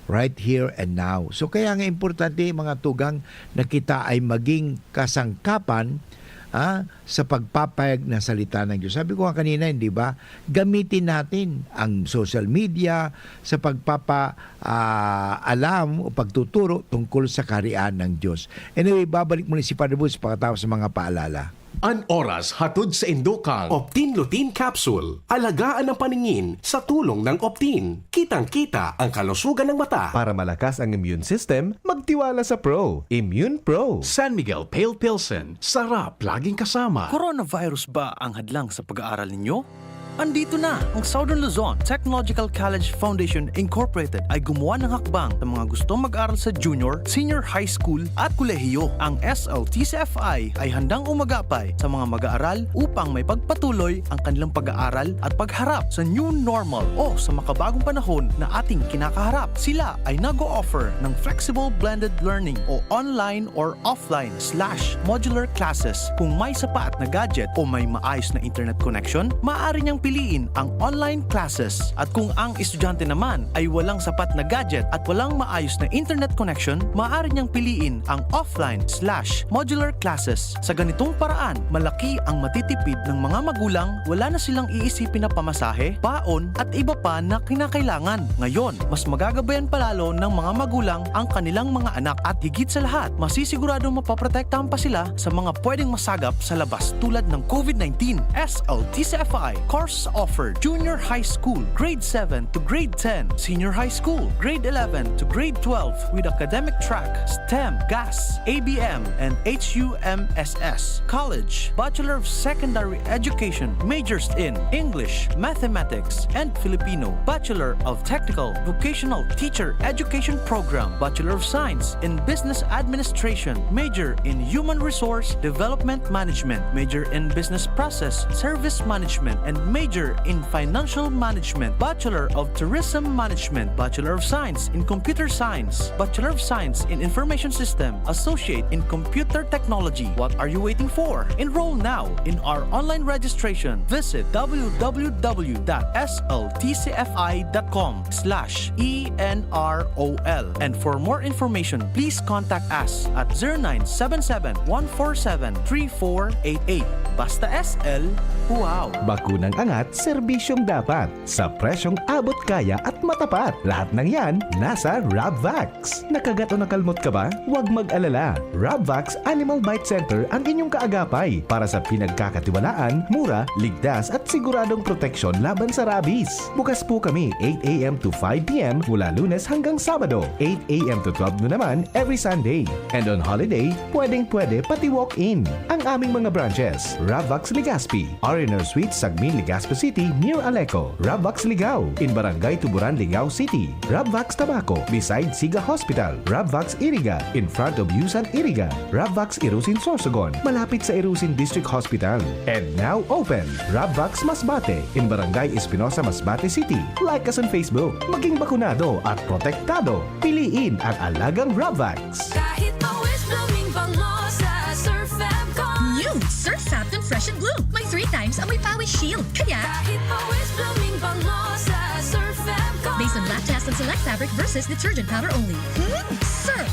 right here and now. So, kaya nga importante, mga tugang, na kita ay maging kasangkapan, ah, sa pagpapahayag ng salita ng Diyos. Sabi ko nga kanina, hindi ba, gamitin natin ang social media sa pagpapa-, ah, alam o pagtuturo tungkol sa kaharian ng Diyos. Anyway, babalik muli si Father Boots pagkatapos ng mga paalala. An oras hatod sa indokang Optin Lutein Capsule. Alagaan ang paningin sa tulong ng Optin. Kitang-kita ang kalusugan ng mata. Para malakas ang immune system, magtiwala sa Pro. Immune Pro. San Miguel Pale Pilsen. Sarap laging kasama. Coronavirus ba ang hadlang sa pag-aaral ninyo? Andito na ang Southern Luzon Technological College Foundation Incorporated ay gumawa ng hakbang sa mga gustong mag-aral sa junior, senior high school at kolehiyo. Ang S L T C F I ay handang umagapay sa mga mag-aaral upang may pagpatuloy ang kanilang pag-aaral at pagharap sa new normal o sa makabagong panahon na ating kinakaharap. Sila ay nag-o-offer ng flexible blended learning o online or offline slash modular classes. Kung may sapat na gadget o may maayos na internet connection, maaari niyang piliin ang online classes. At kung ang estudyante naman ay walang sapat na gadget at walang maayos na internet connection, maaari niyang piliin ang offline slash modular classes. Sa ganitong paraan, malaki ang matitipid ng mga magulang, wala na silang iisipin na pamasahe, baon, at iba pa na kinakailangan. Ngayon, mas magagabayan pa lalo ng mga magulang ang kanilang mga anak at higit sa lahat, masisiguradong mapoprotektahan pa sila sa mga pwedeng masagap sa labas tulad ng COVID nineteen. S L T C F I, courses offered, junior high school, grade seven to grade ten, senior high school, grade eleven to grade twelve, with academic track, STEM, GAS, A B M, and H U M S S. College, Bachelor of Secondary Education, majors in English, Mathematics, and Filipino, Bachelor of Technical Vocational Teacher Education Program, Bachelor of Science in Business Administration, major in Human Resource Development Management, major in Business Process Service Management, and major in Financial Management, Bachelor of Tourism Management, Bachelor of Science in Computer Science, Bachelor of Science in Information System, Associate in Computer Technology. What are you waiting for? Enroll now in our online registration. Visit w w w dot s l t c f i dot com slash e n r o l. And for more information, please contact us at zero nine seven seven, one four seven, three four eight eight. Basta S L, wow! Bakunang angat, serbisyong dapat, sa presyong abot kaya at matapat. Lahat ng yan, nasa Rabvax. Nakagat o nakalmot ka ba? Huwag mag-alala. Rabvax Animal Bite Center ang inyong kaagapay para sa pinagkakatiwalaan, mura, ligtas at siguradong proteksyon laban sa rabies. Bukas po kami eight a m to five p m mula Lunes hanggang Sabado, eight a m to twelve noon naman every Sunday. And on holiday, pwedeng-pwede pati walk-in. Ang aming mga branches, Rabvax Legazpi, R and R Suite, Sagmin, Legazpi City, near Aleco, Rabvax Ligao, in Barangay Tuburan, Ligao City, Rabvax Tabaco, beside Siga Hospital, Rabvax Iriga, in front of Yusan Iriga, Rabvax Irusin Sorsogon, malapit sa Irusin District Hospital. And now open, Rabvax Masbate, in Barangay Espinosa, Masbate City. Like us on Facebook. Maging bakunado at protektado. Piliin ang alagang Rabvax. Kahit pawis blooming bango sa Surf Fab Con. New Surf Fab Con Fresh and Bloom. May three times amoy pawis shield. Kaya kahit pawis blooming bango sa Surf Fab Con. Based on lab test and select fabric versus detergent powder only. Hmm? Surf!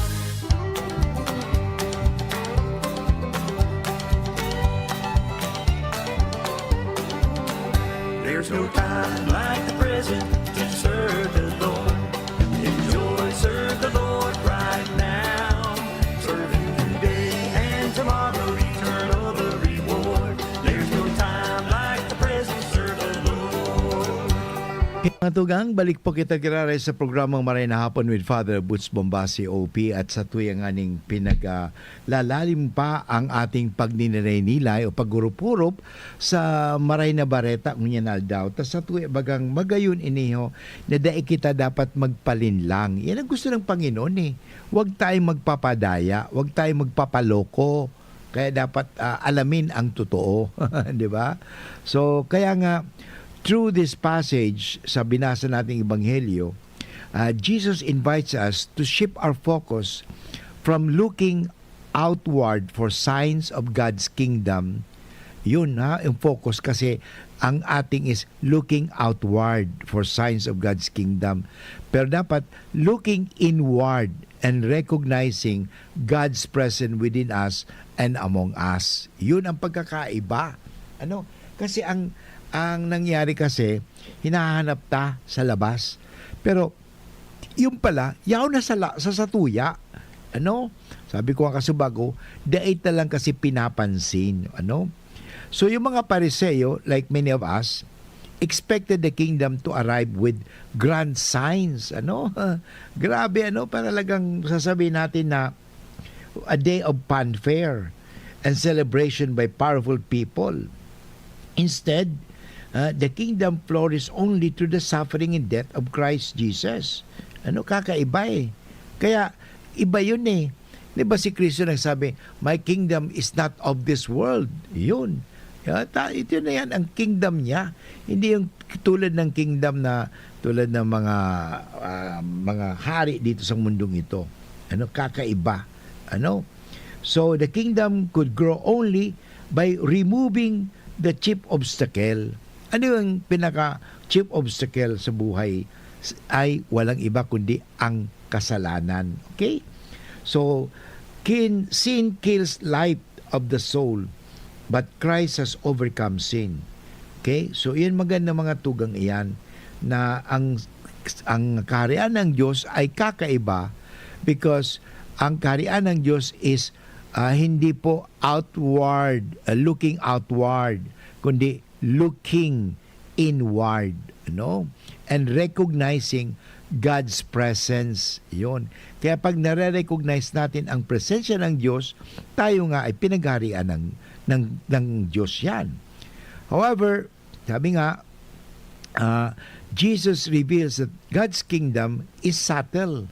There's no time like the present to serve the Lord. Enjoy, serve the Lord right now. Serve Him today and tomorrow, eternal the reward. There's no time like the present, serve the Lord. Mga tugang, balik po kita giraray sa programang Maray na Hapon with Father Boots Bombasi, O P, at sa tuya nganing pinag, ah, lalalim pa ang ating pagninilay-nilay o paghurup-hurup sa Maray na Bareta ngunyan aldaw. Ta sa tuya bagang magayon iniho na dai kita dapat magpalinlang. Yan ang gusto ng Panginoon eh. Huwag tayong magpapadaya, huwag tayong magpapaloko. Kaya dapat, ah, alamin ang totoo, di ba? So, kaya nga, through this passage sa binasa nating Ebanghelyo, ah, Jesus invites us to shift our focus from looking outward for signs of God's kingdom. Yun, ha, yung focus kasi ang ating is looking outward for signs of God's kingdom. Pero dapat looking inward and recognizing God's presence within us and among us. Yun ang pagkakaiba. Ano? Kasi ang, ang nangyari kasi, hinahanap ta sa labas. Pero, yung pala, yaw na sa, la- sa satuya. Ano? Sabi ko nga kasubago, dai ta lang kasi pinapansin, ano? So, yung mga Pariseo, like many of us, expected the kingdom to arrive with grand signs, ano? Grabe, ano? Para talagang sasabihin natin na a day of fanfare and celebration by powerful people. Instead, ah, the kingdom flourished only through the suffering and death of Christ Jesus. Ano, kakaiba eh. Kaya, iba yun eh. Di ba si Kristo nagsabi, "My kingdom is not of this world." Yun. Kaya ta-, ito na yan, ang kingdom niya. Hindi yung tulad ng kingdom na, tulad ng mga, ah, mga hari dito sa mundong ito. Ano, kakaiba. Ano? So, the kingdom could grow only by removing the chief obstacle. Ano yung pinaka chief obstacle sa buhay? S-, ay walang iba kundi ang kasalanan. Okay? So, kin-, sin kills life of the soul, but Christ has overcome sin. Okay? So, iyan maganda mga tugang iyan na ang, ang kaharian ng Diyos ay kakaiba because ang kaharian ng Diyos is, ah, hindi po outward, ah, looking outward, kundi looking inward, no? And recognizing God's presence. Yun. Kaya pag nare-recognize natin ang presensya ng Diyos, tayo nga ay pinagharian ng, ng, ng Diyos yan. However, sabi nga, ah, Jesus reveals that God's kingdom is subtle,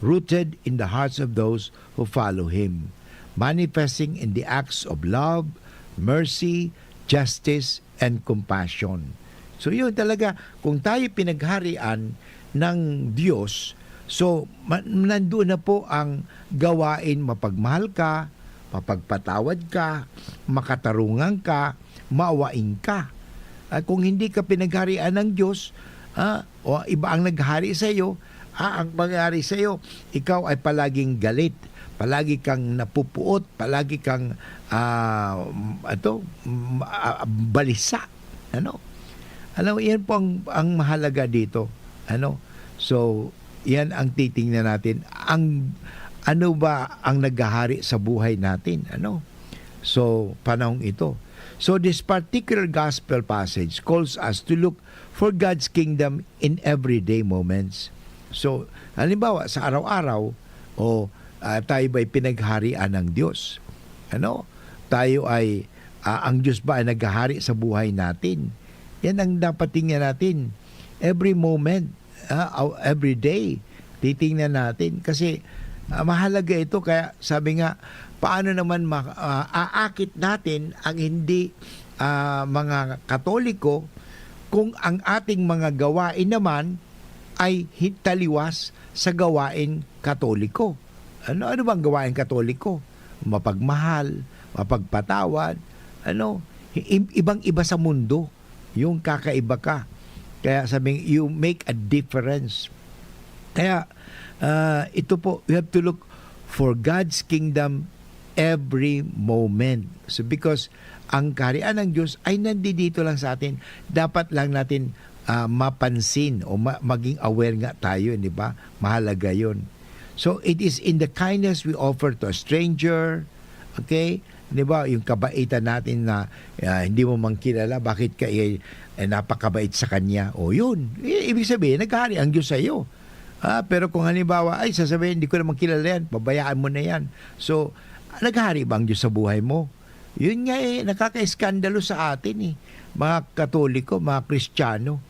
rooted in the hearts of those who follow Him, manifesting in the acts of love, mercy, justice, and compassion. So yun talaga, kung tayo pinagharian ng Diyos, so ma-, nandoon na po ang gawain, mapagmahal ka, mapagpatawad ka, makatarungan ka, mawain ka. At kung hindi ka pinagharian ng Diyos, ah, o iba ang naghari sa iyo, ah, ang mangyari sa iyo, ikaw ay palaging galit, palagi kang napupuot, palagi kang, ah, ato, m-, ah, balisa. Ano? Alam mo, yan po ang, ang mahalaga dito. Ano? So, yan ang titingnan natin. Ang, ano ba ang naghahari sa buhay natin? Ano? So, panahong ito. So, this particular gospel passage calls us to look for God's kingdom in everyday moments. So, halimbawa, sa araw-araw, o, ah, tayo ba'y pinagharian ng Diyos? Ano? Tayo ay, ah, ang Diyos ba ay naghahari sa buhay natin? Yan ang dapat tingnan natin. Every moment, ah, aw-, every day, titingnan natin. Kasi, ah, mahalaga ito. Kaya sabi nga, paano naman ma-, ah, aakit natin ang hindi, ah, mga Katoliko kung ang ating mga gawain naman ay hi-, taliwas sa gawain Katoliko? Ano, ano bang gawain Katoliko? Mapagmahal, mapagpatawad, ano, i-, ibang-iba sa mundo. Yung kakaiba ka. Kaya sabing, you make a difference. Kaya, ah, ito po, we have to look for God's kingdom every moment. So, because ang kaharian ng Diyos ay nandito lang sa atin, dapat lang natin, ah, mapansin o ma-, maging aware nga tayo, di ba? Mahalaga yun. So, it is in the kindness we offer to a stranger, okay? Di ba, yung kabaitan natin na, ah, hindi mo man kilala, bakit ka, eh, eh, napakabait sa kanya? O yun, i-, ibig sabihin, naghahari ang Diyos sa'yo. Ah, pero kung halimbawa, "Ay, sasabihin, hindi ko naman kilala yan, pabayaan mo na yan." So, naghahari ba ang Diyos sa buhay mo? Yun nga eh, nakakaeskandalo sa atin eh, mga Katoliko, mga Kristiyano,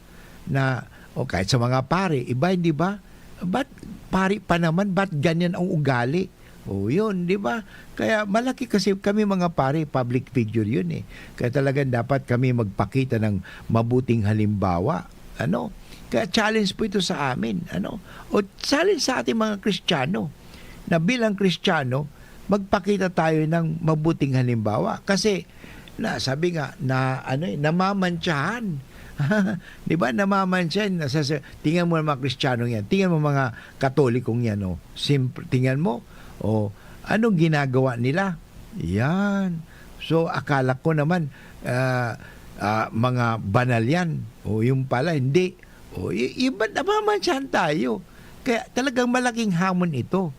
na, o kahit sa mga pare, iba, hindi ba? Ba't pare pa naman, ba't ganyan ang ugali? O yun, di ba? Kaya malaki kasi kami mga pare, public figure yun eh. Kaya talagang dapat kami magpakita ng mabuting halimbawa. Ano? Kaya challenge po ito sa amin. Ano? O challenge sa ating mga Kristiyano na bilang Kristiyano, magpakita tayo ng mabuting halimbawa. Kasi, na, sabi nga, na, ano eh, namamantsahan. Di ba? Namamantsahan. Nasasa-, tingnan mo ang mga Kristiyano yan. Tingnan mo mga Katolikong yan, oh. Simpr-, tingnan mo, oh, anong ginagawa nila? Yan. So, akala ko naman, ah, ah, mga banal yan. O, yung pala, hindi. O, y-, iba, namamantsahan tayo. Kaya talagang malaking hamon ito.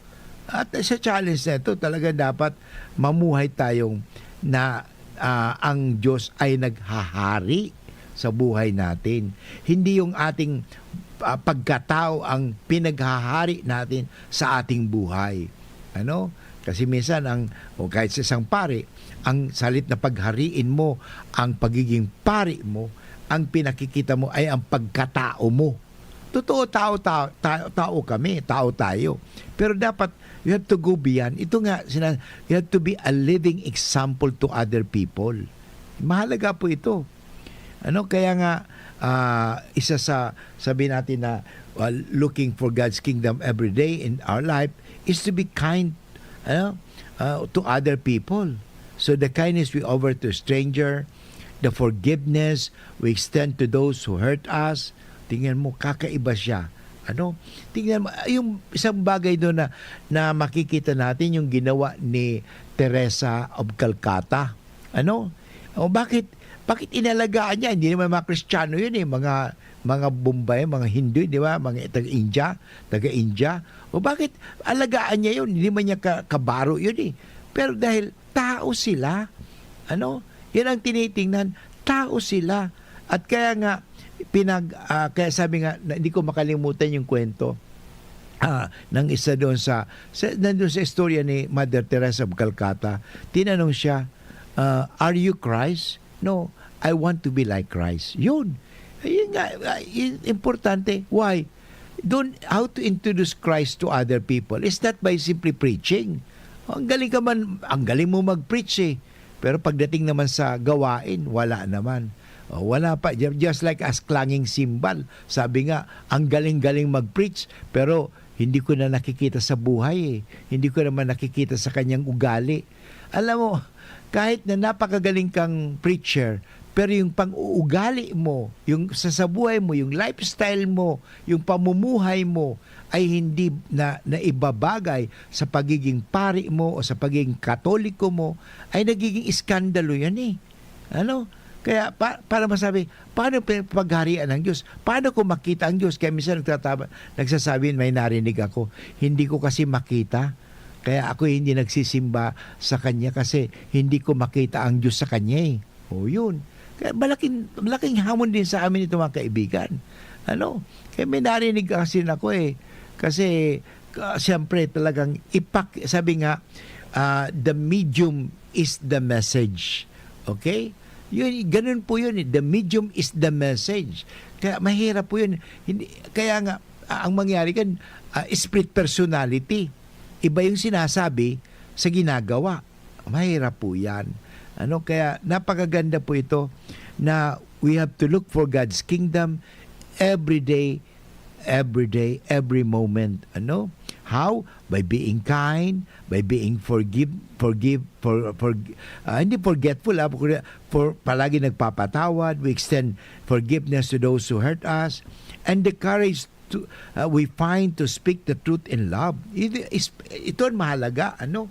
At sa challenge na ito, talaga dapat mamuhay tayong na, ah, ang Diyos ay naghahari sa buhay natin. Hindi yung ating, ah, pagkatao ang pinaghahari natin sa ating buhay. Ano? Kasi minsan ang, o kahit sa isang pari, ang salit na paghariin mo, ang pagiging pari mo, ang pinakikita mo ay ang pagkatao mo. Totoo, tao, tao, tao, tao kami, tao tayo. Pero dapat, you have to go beyond. Ito nga, sina-, you have to be a living example to other people. Mahalaga po ito. Ano, kaya nga, ah, isa sa, sabi natin na, uh, looking for God's kingdom every day in our life is to be kind, ano, uh, to other people. So the kindness we offer to stranger, the forgiveness we extend to those who hurt us, tingnan mo, kakaiba siya. Ano? Tingnan mo, yung isang bagay doon na, na makikita natin, yung ginawa ni Teresa of Calcutta. Ano? O bakit, bakit inalagaan niya? Hindi naman mga Kristiyano yun eh. Mga, mga Bombay, mga Hindu, di ba? Mga taga-India, taga-India. O bakit alagaan niya yun? Hindi man niya ka-, kabaro yun eh. Pero dahil tao sila, ano? Yan ang tinitingnan. Tao sila. At kaya nga, pinag, ah, kaya sabi nga, na, hindi ko makalimutan yung kwento, ah, ng isa doon sa, sa, nandun sa istorya ni Mother Teresa of Calcutta. Tinanong siya, ah, "Are you Christ?" "No, I want to be like Christ." Yun. Yun nga, ah, yun, importante. Why? Doon, how to introduce Christ to other people is not by simply preaching. Ang galing ka man, ang galing mo mag-preach eh. Pero pagdating naman sa gawain, wala naman. O, wala pa. Ju-, just like as clanging cymbal. Sabi nga, ang galing-galing mag-preach, pero hindi ko na nakikita sa buhay eh. Hindi ko naman nakikita sa kanyang ugali. Alam mo, kahit na napakagaling kang preacher, pero yung pang-uugali mo, yung sa, sa buhay mo, yung lifestyle mo, yung pamumuhay mo, ay hindi na, na ibabagay sa pagiging pari mo o sa pagiging Katoliko mo, ay nagiging iskandalo yan eh. Ano? Kaya pa, para masabi, paano pa yung pagharian ng Diyos? Paano ko makita ang Diyos? Kaya minsan nagtatama, nagsasabi, may narinig ako, "Hindi ko kasi makita. Kaya ako hindi nagsisimba sa Kanya kasi hindi ko makita ang Diyos sa Kanya eh." O yun. Kaya malaking, malaking hamon din sa amin ito, mga kaibigan. Ano? Kaya may narinig kasi ako eh. Kasi, ah, siyempre talagang ipak-, sabi nga, ah, "The medium is the message." Okay? Yun, ganun po yun eh. "The medium is the message." Kaya mahirap po yun. Hindi, kaya nga, ah, ang mangyari kan, ah, split personality. Iba yung sinasabi sa ginagawa. Mahirap po yan. Ano, kaya napakaganda po ito na we have to look for God's kingdom every day, every day, every moment. Ano? How? By being kind, by being forgive, forgive, for, for, ah, hindi forgetful, ah, for, for palagi nagpapatawad, we extend forgiveness to those who hurt us, and the courage to, ah, we find to speak the truth in love. Ito, is, ito ang mahalaga, ano?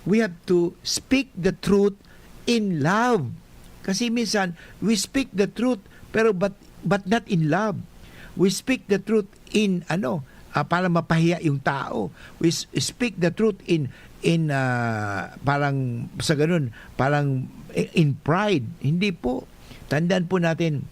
We have to speak the truth in love. Kasi minsan, we speak the truth, pero but, but not in love. We speak the truth in, ano, ah, para mapahiya yung tao. We s-, speak the truth in, in, ah, parang sa ganun, parang i-, in pride. Hindi po. Tandaan po natin,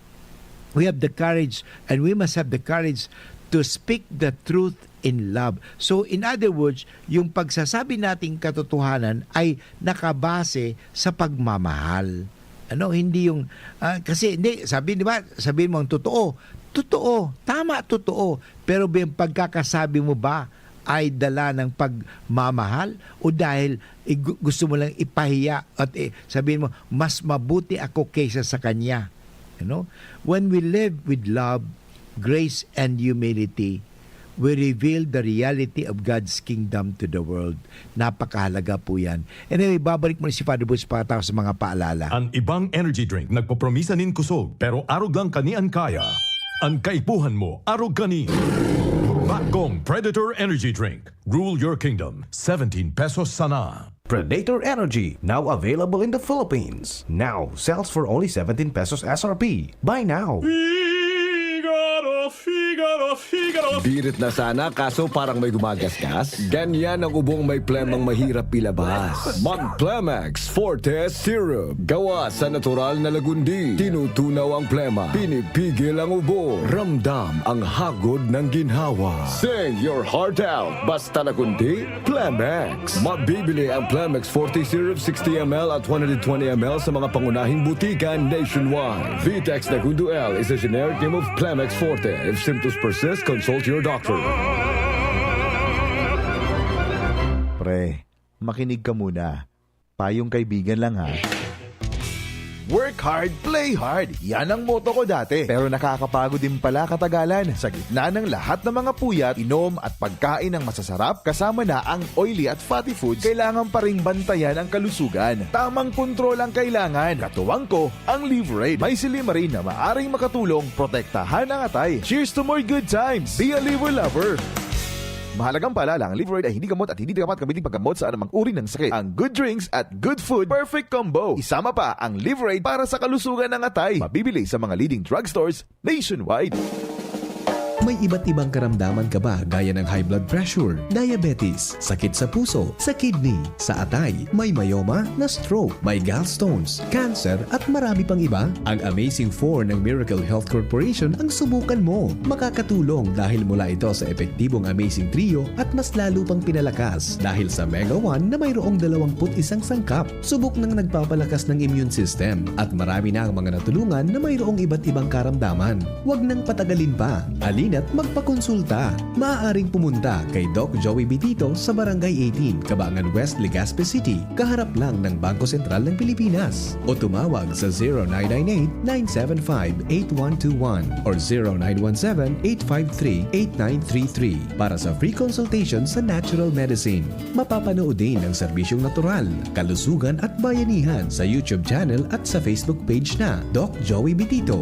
we have the courage and we must have the courage to speak the truth in love. So, in other words, yung pagsasabi nating katotohanan ay nakabase sa pagmamahal. Ano, hindi yung, ah, kasi hindi, sabi, di ba, sabihin mo ang totoo. Totoo, tama, totoo. Pero ba yung pagkakasabi mo ba ay dala ng pagmamahal o dahil igu-, gusto mo lang ipahiya at, eh, sabihin mo, "Mas mabuti ako kaysa sa kanya." You know? When we live with love, grace, and humility, we reveal the reality of God's kingdom to the world. Napakahalaga po yan. Anyway, babalik muna si Father Boots pakataw sa mga paalala. An ibang energy drink nagpopromisa nin kusog, pero arog lang kani an kaya. An kaipuhan mo, arog kani. Bakong Predator Energy Drink. Rule your kingdom. Seventeen pesos sana. Predator Energy, now available in the Philippines. Now sells for only seventeen pesos S R P. Buy now. Figaro, Figaro, Figaro. Birit na sana, kaso parang may gumagasgas. Ganyan ang ubong may plemang mahirap ilabas. Mag Plemex Forte Syrup. Gawa sa natural na lagundi. Tinutunaw ang plema. Pinipigil ang ubo. Ramdam ang hagod ng ginhawa. Sing your heart out. Basta lagundi, Plemex. Mabibili ang Plemex Forte Syrup sixty M L at one hundred twenty M L sa mga pangunahing butika nationwide. Vitex Nagundo L is a generic name of Plemex Forte. If symptoms persist, consult your doctor. Pre, makinig ka muna. Payong kaibigan lang, ha. Work hard, play hard. Yan ang motto ko dati. Pero nakakapagod din pala katagalan. Sa gitna ng lahat ng mga puyat, inom at pagkain ng masasarap, kasama na ang oily at fatty foods, kailangan pa ring bantayan ang kalusugan. Tamang kontrol ang kailangan. Katuwang ko, ang Liverade. May silymarin na maaring makatulong protektahan ang atay. Cheers to more good times! Be a Liver Lover! Mahalagang paalala, ang Liverade ay hindi gamot at hindi dapat gamitin paggamot sa anumang uri ng sakit. Ang good drinks at good food, perfect combo. Isama pa ang Liverade para sa kalusugan ng atay. Mabibili sa mga leading drugstores nationwide. May iba't ibang karamdaman ka ba, gaya ng high blood pressure, diabetes, sakit sa puso, sa kidney, sa atay, may myoma, na stroke, may gallstones, cancer, at marami pang iba? Ang Amazing Four ng Miracle Health Corporation ang subukan mo. Makakatulong dahil mula ito sa epektibong Amazing Trio at mas lalo pang pinalakas dahil sa Mega One na mayroong dalawampu't isang sangkap. Subok nang nagpapalakas ng immune system at marami na ang mga natulungan na mayroong iba't ibang karamdaman. Huwag nang patagalin pa. Halina't magpakonsulta. Maaaring pumunta kay Doc Joey Bitito sa Barangay eighteen, Cabangan West, Legazpi City, kaharap lang ng Bangko Sentral ng Pilipinas. O tumawag sa zero nine nine eight, nine seven five, eight one two one or zero nine one seven, eight five three, eight nine three three para sa free consultation sa natural medicine. Mapapanood din ang serbisyong natural, kalusugan at bayanihan sa YouTube channel at sa Facebook page na Doc Joey Bitito.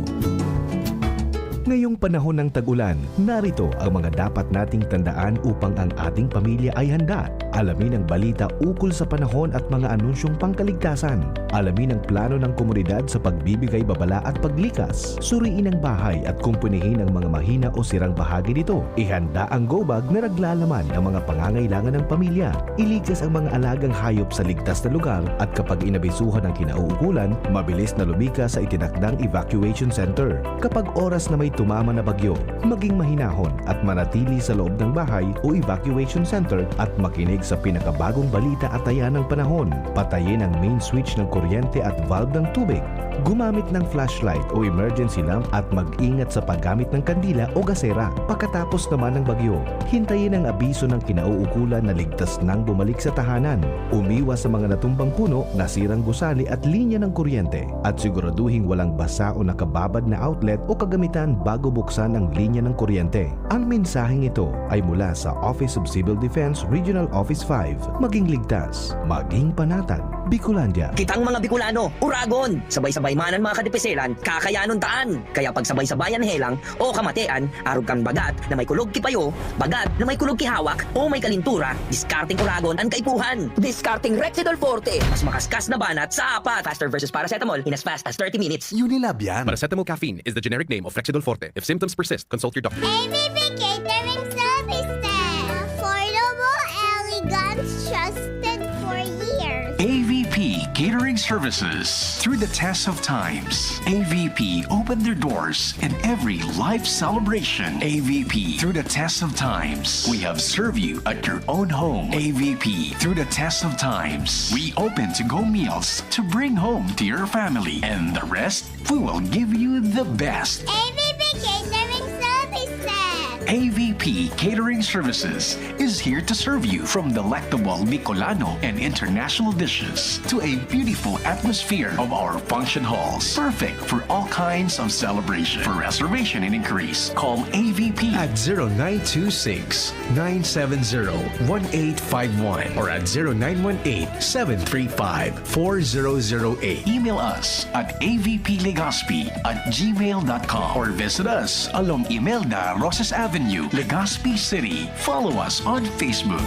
Ngayong panahon ng tag-ulan, narito ang mga dapat nating tandaan upang ang ating pamilya ay handa. Alamin ang balita ukol sa panahon at mga anunsyong pangkaligtasan. Alamin ang plano ng komunidad sa pagbibigay babala at paglikas. Suriin ang bahay at kumpunihin ang mga mahina o sirang bahagi nito. Ihanda ang go bag na naglalaman ng mga pangangailangan ng pamilya. Ilikas ang mga alagang hayop sa ligtas na lugar at kapag inabisuhan ang kinauukulan, mabilis na lumikas sa itinakdang evacuation center. Kapag oras na may tumama na bagyo, maging mahinahon at manatili sa loob ng bahay o evacuation center at makinig sa pinakabagong balita at taya ng panahon. Patayin ang main switch ng kuryente at valve ng tubig. Gumamit ng flashlight o emergency lamp at mag-ingat sa paggamit ng kandila o gasera. Pagkatapos naman ng bagyo, hintayin ang abiso ng kinauukulan na ligtas nang bumalik sa tahanan. Umiwas sa mga natumbang puno, nasirang gusali at linya ng kuryente, at siguraduhing walang basa o nakababad na outlet o kagamitan bago buksan ang linya ng kuryente. Ang mensaheng ito ay mula sa Office of Civil Defense Regional Office five. Maging ligtas, maging panatag. Bicolandia. Kitang mga Bicolano, uragon! Sabay-sabay man an mga kadipiselan, kakayanon taan! Kaya pagsabay-sabayan helang o kamatean, arog kan bagat na may kulog ki payo, bagat na may kulog ki hawak, o may kalintura, diskarteng uragon an kaipuhan! Diskarteng Rexidol Forte! Mas makaskas na banat sa apat! Faster versus paracetamol in as fast as thirty minutes. Unilab yan. Paracetamol caffeine is the generic name of Rexidol Forte. If symptoms persist, consult your doctor. A V P Catering Services. Affordable, elegant, trusted for years. A V P Catering Services. Through the test of times, A V P opened their doors in every life celebration. A V P, through the test of times, we have served you at your own home. A V P, through the test of times, we open to-go meals to bring home to your family. And the rest, we will give you the best. A V P Catering Services. A V P Catering Services is here to serve you, from delectable Bicolano and international dishes to a beautiful atmosphere of our function halls, perfect for all kinds of celebration. For reservation and inquiries, call A V P at zero nine two six, nine seven zero, one eight five one or at zero nine one eight, seven three five, four zero zero eight. Email us at A V P Legazpi at gmail dot com or visit us along Imelda Rosas Avenue, Legazpi City. Follow us on Facebook.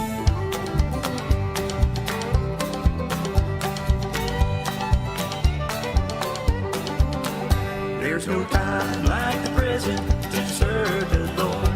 There's no time like the present to serve the Lord.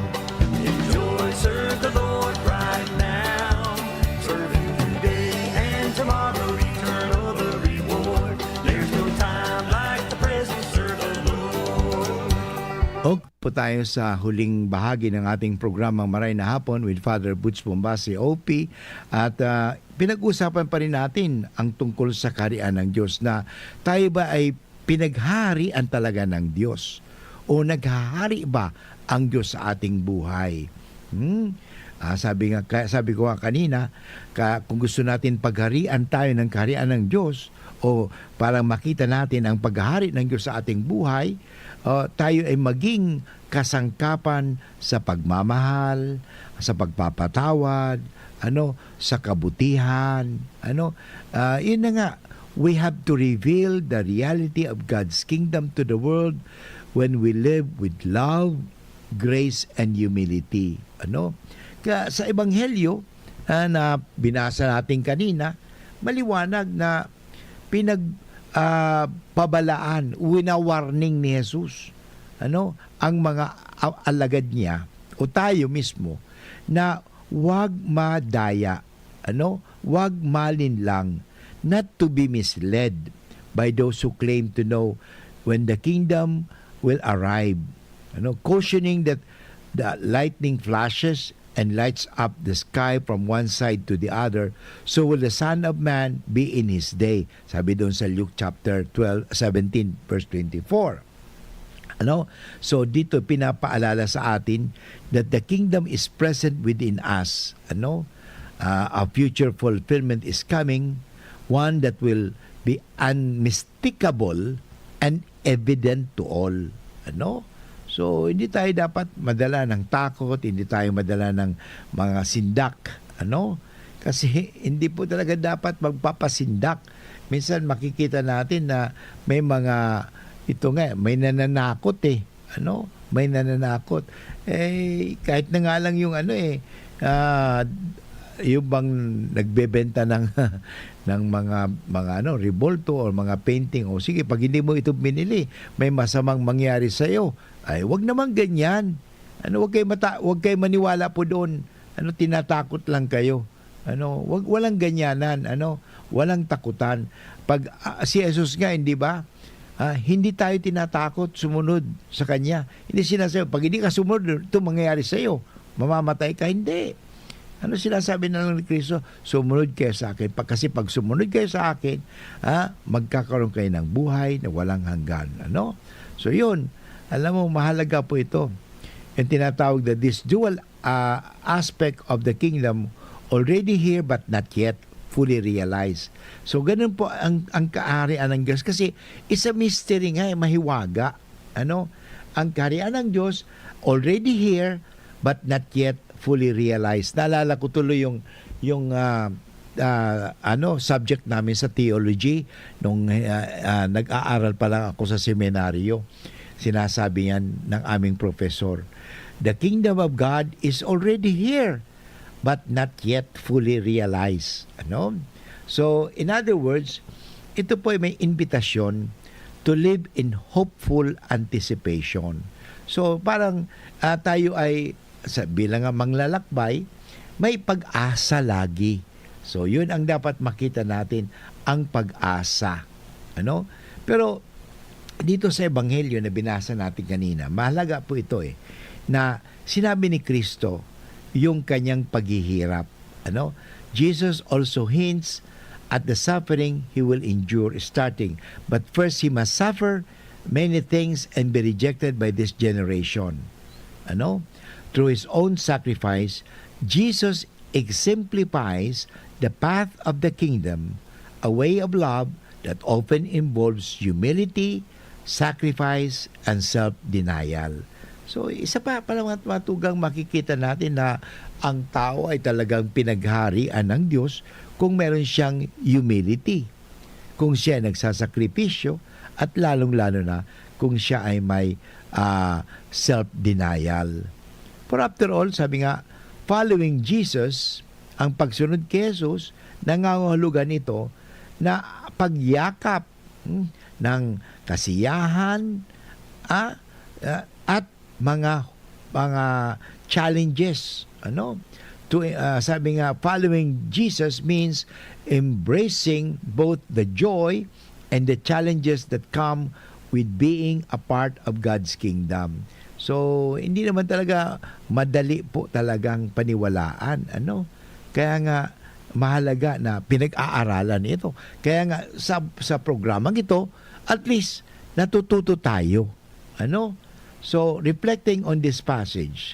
po tayo sa huling bahagi ng ating programang Maray na Hapon with Father Butch Bombasi, O P. At, ah, pinag-usapan pa rin natin ang tungkol sa kaharian ng Diyos, na tayo ba ay pinaghaharian talaga ng Diyos? O naghahari ba ang Diyos sa ating buhay? Hmm? Ah, sabi nga, kaya sabi ko nga kanina, ka, kung gusto natin pagharian tayo ng kaharian ng Diyos, o para makita natin ang paghahari ng Diyos sa ating buhay, ah, tayo ay maging kasangkapan sa pagmamahal, sa pagpapatawad, ano, sa kabutihan, ano. Ah, yun na nga, we have to reveal the reality of God's kingdom to the world when we live with love, grace, and humility. Ano? Kaya sa Ebanghelyo, ah, na binasa natin kanina, maliwanag na pinag, ah, pabalaan, wina-warning ni Jesus, ano, ang mga a-, alagad niya o tayo mismo na wag madaya, ano, wag malinlang, not to be misled by those who claim to know when the kingdom will arrive. Ano, cautioning that the lightning flashes and lights up the sky from one side to the other, so will the Son of Man be in his day. Sabi doon sa Luke chapter twelve, seventeen, verse twenty-four. Ano? So, dito pinapaalala sa atin that the kingdom is present within us. Ano? Ah, a future fulfillment is coming, one that will be unmistakable and evident to all. Ano? So, hindi tayo dapat madala ng takot, hindi tayo madala ng mga sindak, ano? Kasi hindi po talaga dapat magpapasindak. Minsan makikita natin na may mga, ito nga, may nananakot eh. Ano? May nananakot. Eh, kahit na nga lang yung ano eh, ah, yung bang nagbebenta ng, ng mga, mga ano, rebolto or mga painting, "O sige, pag hindi mo ito binili, may masamang mangyari sa'yo." Ay, wag naman ganyan. Ano, wag kayo mata-, wag kayo maniwala po doon. Ano, tinatakot lang kayo. Ano, wag, walang ganyanan, ano, walang takutan. Pag, ah, si Jesus nga, hindi ba? Ah, hindi tayo tinatakot sumunod sa kanya. Hindi sinasabi, "Pag hindi ka sumunod, ito mangyayari sa'yo. Mamamatay ka." Hindi. Ano sinasabi na lang ni Kristo? "Sumunod kayo sa akin." Pag, kasi pag sumunod kayo sa akin, ah, magkakaroon kayo ng buhay na walang hanggan. Ano? So, yun. Alam mo, mahalaga po ito. Yung tinatawag na this dual, ah, aspect of the kingdom already here but not yet fully realized. So, ganun po ang, ang kaharian ng Diyos. Kasi, it's a mystery nga, eh, mahiwaga. Ano? Ang kaharian ng Diyos already here but not yet fully realized. Naalala ko tuloy yung, yung, ah, ah, ano, subject namin sa theology nung, ah, ah, nag-aaral pa lang ako sa seminaryo. Sinasabi yan ng aming professor, "The kingdom of God is already here, but not yet fully realized." Ano? So, in other words, ito po ay may imbitasyon to live in hopeful anticipation. So, parang, ah, tayo ay, sa, bilang nga manglalakbay, may pag-asa lagi. So, yun ang dapat makita natin, ang pag-asa. Ano? Pero, dito sa Ebanghelyo na binasa natin kanina, mahalaga po ito eh, na sinabi ni Kristo yung kanyang paghihirap. Ano? Jesus also hints at the suffering he will endure, starting, "But first he must suffer many things and be rejected by this generation." Ano? Through his own sacrifice, Jesus exemplifies the path of the kingdom, a way of love that often involves humility, sacrifice, and self-denial. So, isa pa, pa mga matugang makikita natin na ang tao ay talagang pinagharian ng Diyos kung meron siyang humility, kung siya ay nagsasakripisyo, at lalong-lalo na kung siya ay may, ah, self-denial. For after all, sabi nga, following Jesus, ang pagsunod kay Jesus, nangangahulugan ito na pagyakap, hmm, ng kasiyahan, ah, ah, at mga, mga challenges, ano? To, ah, sabi nga, following Jesus means embracing both the joy and the challenges that come with being a part of God's kingdom. So, hindi naman talaga madali po talagang paniwalaan, ano? Kaya nga, mahalaga na pinag-aaralan ito. Kaya nga, sa, sa programang ito, at least, natututo tayo. Ano? So, reflecting on this passage,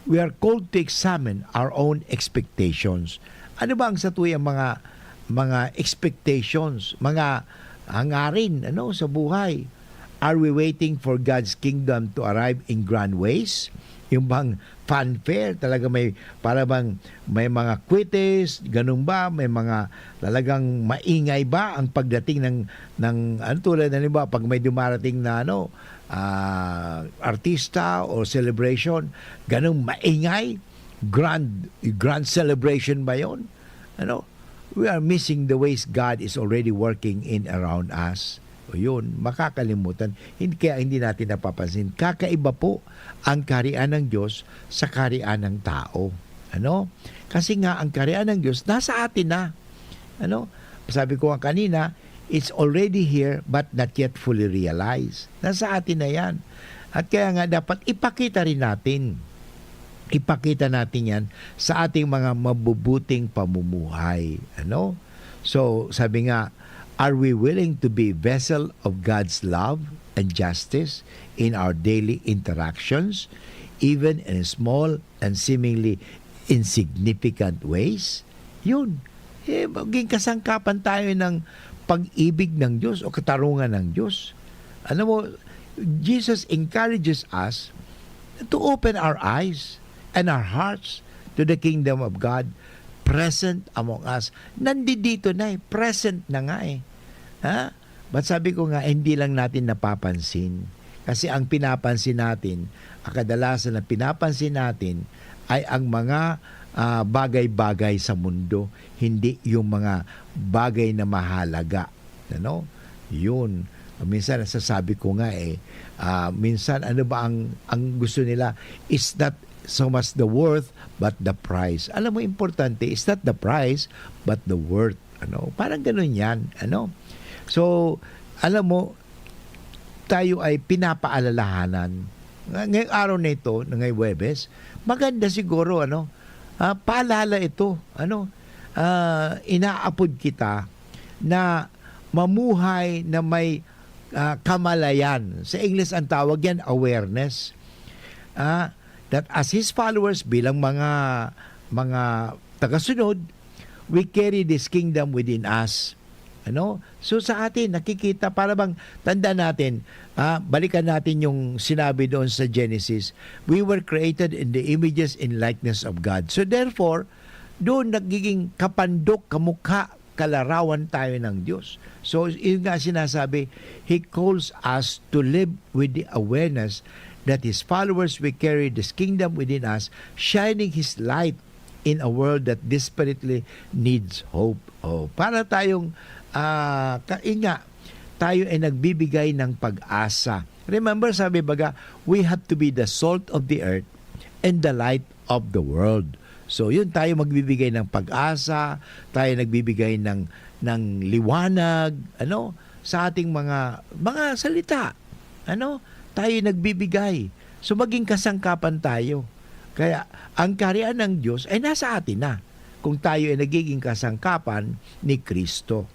we are called to examine our own expectations. Ano ba ang satuyang mga, mga expectations, mga hangarin, ano, sa buhay? Are we waiting for God's kingdom to arrive in grand ways? Yung bang fanfare, talaga may, para bang may mga quites, ganun ba? May mga talagang maingay ba ang pagdating ng, ng, ano, tulad, halimbawa, pag may dumarating na, ano, ah, artista o celebration, ganun maingay, grand, grand celebration ba yon? Ano? We are missing the ways God is already working in around us. O yun, makakalimutan. Hindi, kaya hindi natin napapansin. Kakaiba po ang kaharian ng Diyos sa kaharian ng tao. Ano? Kasi nga, ang kaharian ng Diyos nasa atin na. Ano? Sabi ko nga kanina, it's already here but not yet fully realized. Nasa atin na yan. At kaya nga, dapat ipakita rin natin. Ipakita natin yan sa ating mga mabubuting pamumuhay. Ano? So, sabi nga, are we willing to be vessel of God's love and justice in our daily interactions, even in small and seemingly insignificant ways? Yun. Eh, maging kasangkapan tayo ng pag-ibig ng Diyos o katarungan ng Diyos. Alam mo, Jesus encourages us to open our eyes and our hearts to the kingdom of God present among us. Nandito na eh, present na nga eh. Ha? But sabi ko nga, hindi lang natin napapansin. Kasi ang pinapansin natin, ang kadalasan na pinapansin natin ay ang mga, ah, bagay-bagay sa mundo, hindi yung mga bagay na mahalaga. Ano? Yun. Minsan nasasabi ko nga eh, ah, minsan ano ba ang, ang gusto nila is not so much the worth but the price. Alam mo, importante is not the price but the worth. Ano? Parang ganun yan. Ano? So, alam mo, tayo ay pinapaalalahanan. Nga-, ngayong araw na ito, na ngayong Huwebes, maganda siguro, ano, ah, paalala ito, ano, ah, inaapod kita na mamuhay na may, ah, kamalayan. Sa Ingles, ang tawag yan, awareness. Ah, that as His followers, bilang mga, mga tagasunod, we carry this kingdom within us. Ano? So, sa atin, nakikita, para bang, tandaan natin, ah, balikan natin yung sinabi doon sa Genesis, "We were created in the images and likeness of God." So, therefore, doon nagiging kapandok, kamukha, kalarawan tayo ng Diyos. So, yun nga sinasabi, He calls us to live with the awareness that His followers, we carry this kingdom within us, shining His light in a world that desperately needs hope. Oh, para tayong, ah, ka-, yun nga, tayo ay nagbibigay ng pag-asa. Remember, sabi baga, "We have to be the salt of the earth and the light of the world." So, yun, tayo magbibigay ng pag-asa, tayo nagbibigay ng, ng liwanag, ano, sa ating mga, mga salita. Ano? Tayo nagbibigay. So, maging kasangkapan tayo. Kaya, ang kaharian ng Diyos ay nasa atin na kung tayo ay nagiging kasangkapan ni Kristo.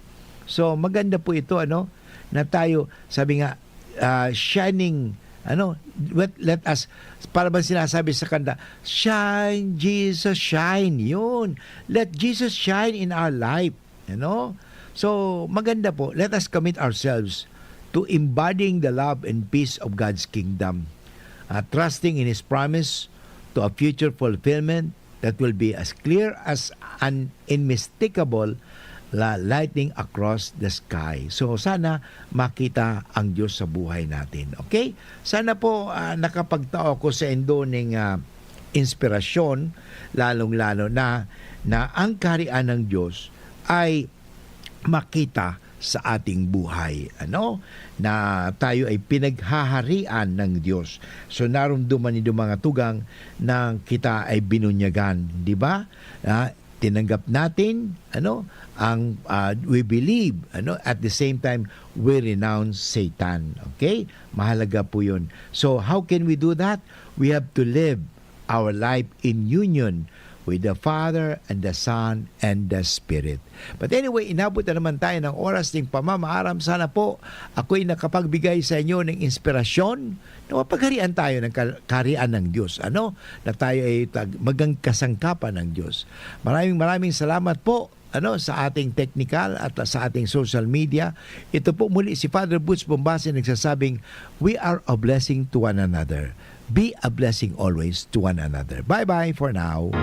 So, maganda po ito, ano, na tayo, sabi nga, ah, shining, ano, let, let us, para bang sinasabi sa kanta, "Shine, Jesus, shine." Yun. Let Jesus shine in our life. Ano? So, maganda po. Let us commit ourselves to embodying the love and peace of God's kingdom, uh, trusting in His promise to a future fulfillment that will be as clear as an unmistakable la-, lightning across the sky. So, sana makita ang Diyos sa buhay natin. Okay? Sana po, ah, nakapagtao ko sa indo ning, ah, inspirasyon, lalong-lalo na, na ang kaharian ng Diyos ay makita sa ating buhay, ano? Na tayo ay pinaghaharian ng Diyos. So, narumduman nindo, mga tugang, na kita ay binunyagan, di ba? Ah, tinanggap natin, ano, ang, ah, we believe, ano, at the same time, we renounce Satan. Okay? Mahalaga po yun. So, how can we do that? We have to live our life in union with the Father and the Son and the Spirit. But anyway, inabot na naman tayo ng oras ng pamamaaram. Sana po ako'y nakapagbigay sa inyo ng inspirasyon na mapagharian tayo ng kal- kaharian ng Diyos. Ano? Na tayo ay tag- magang kasangkapan ng Diyos. Maraming maraming salamat po, ano, sa ating technical at sa ating social media. Ito po muli si Father Butch Bombasi nagsasabing, "We are a blessing to one another. Be a blessing always to one another." Bye-bye for now.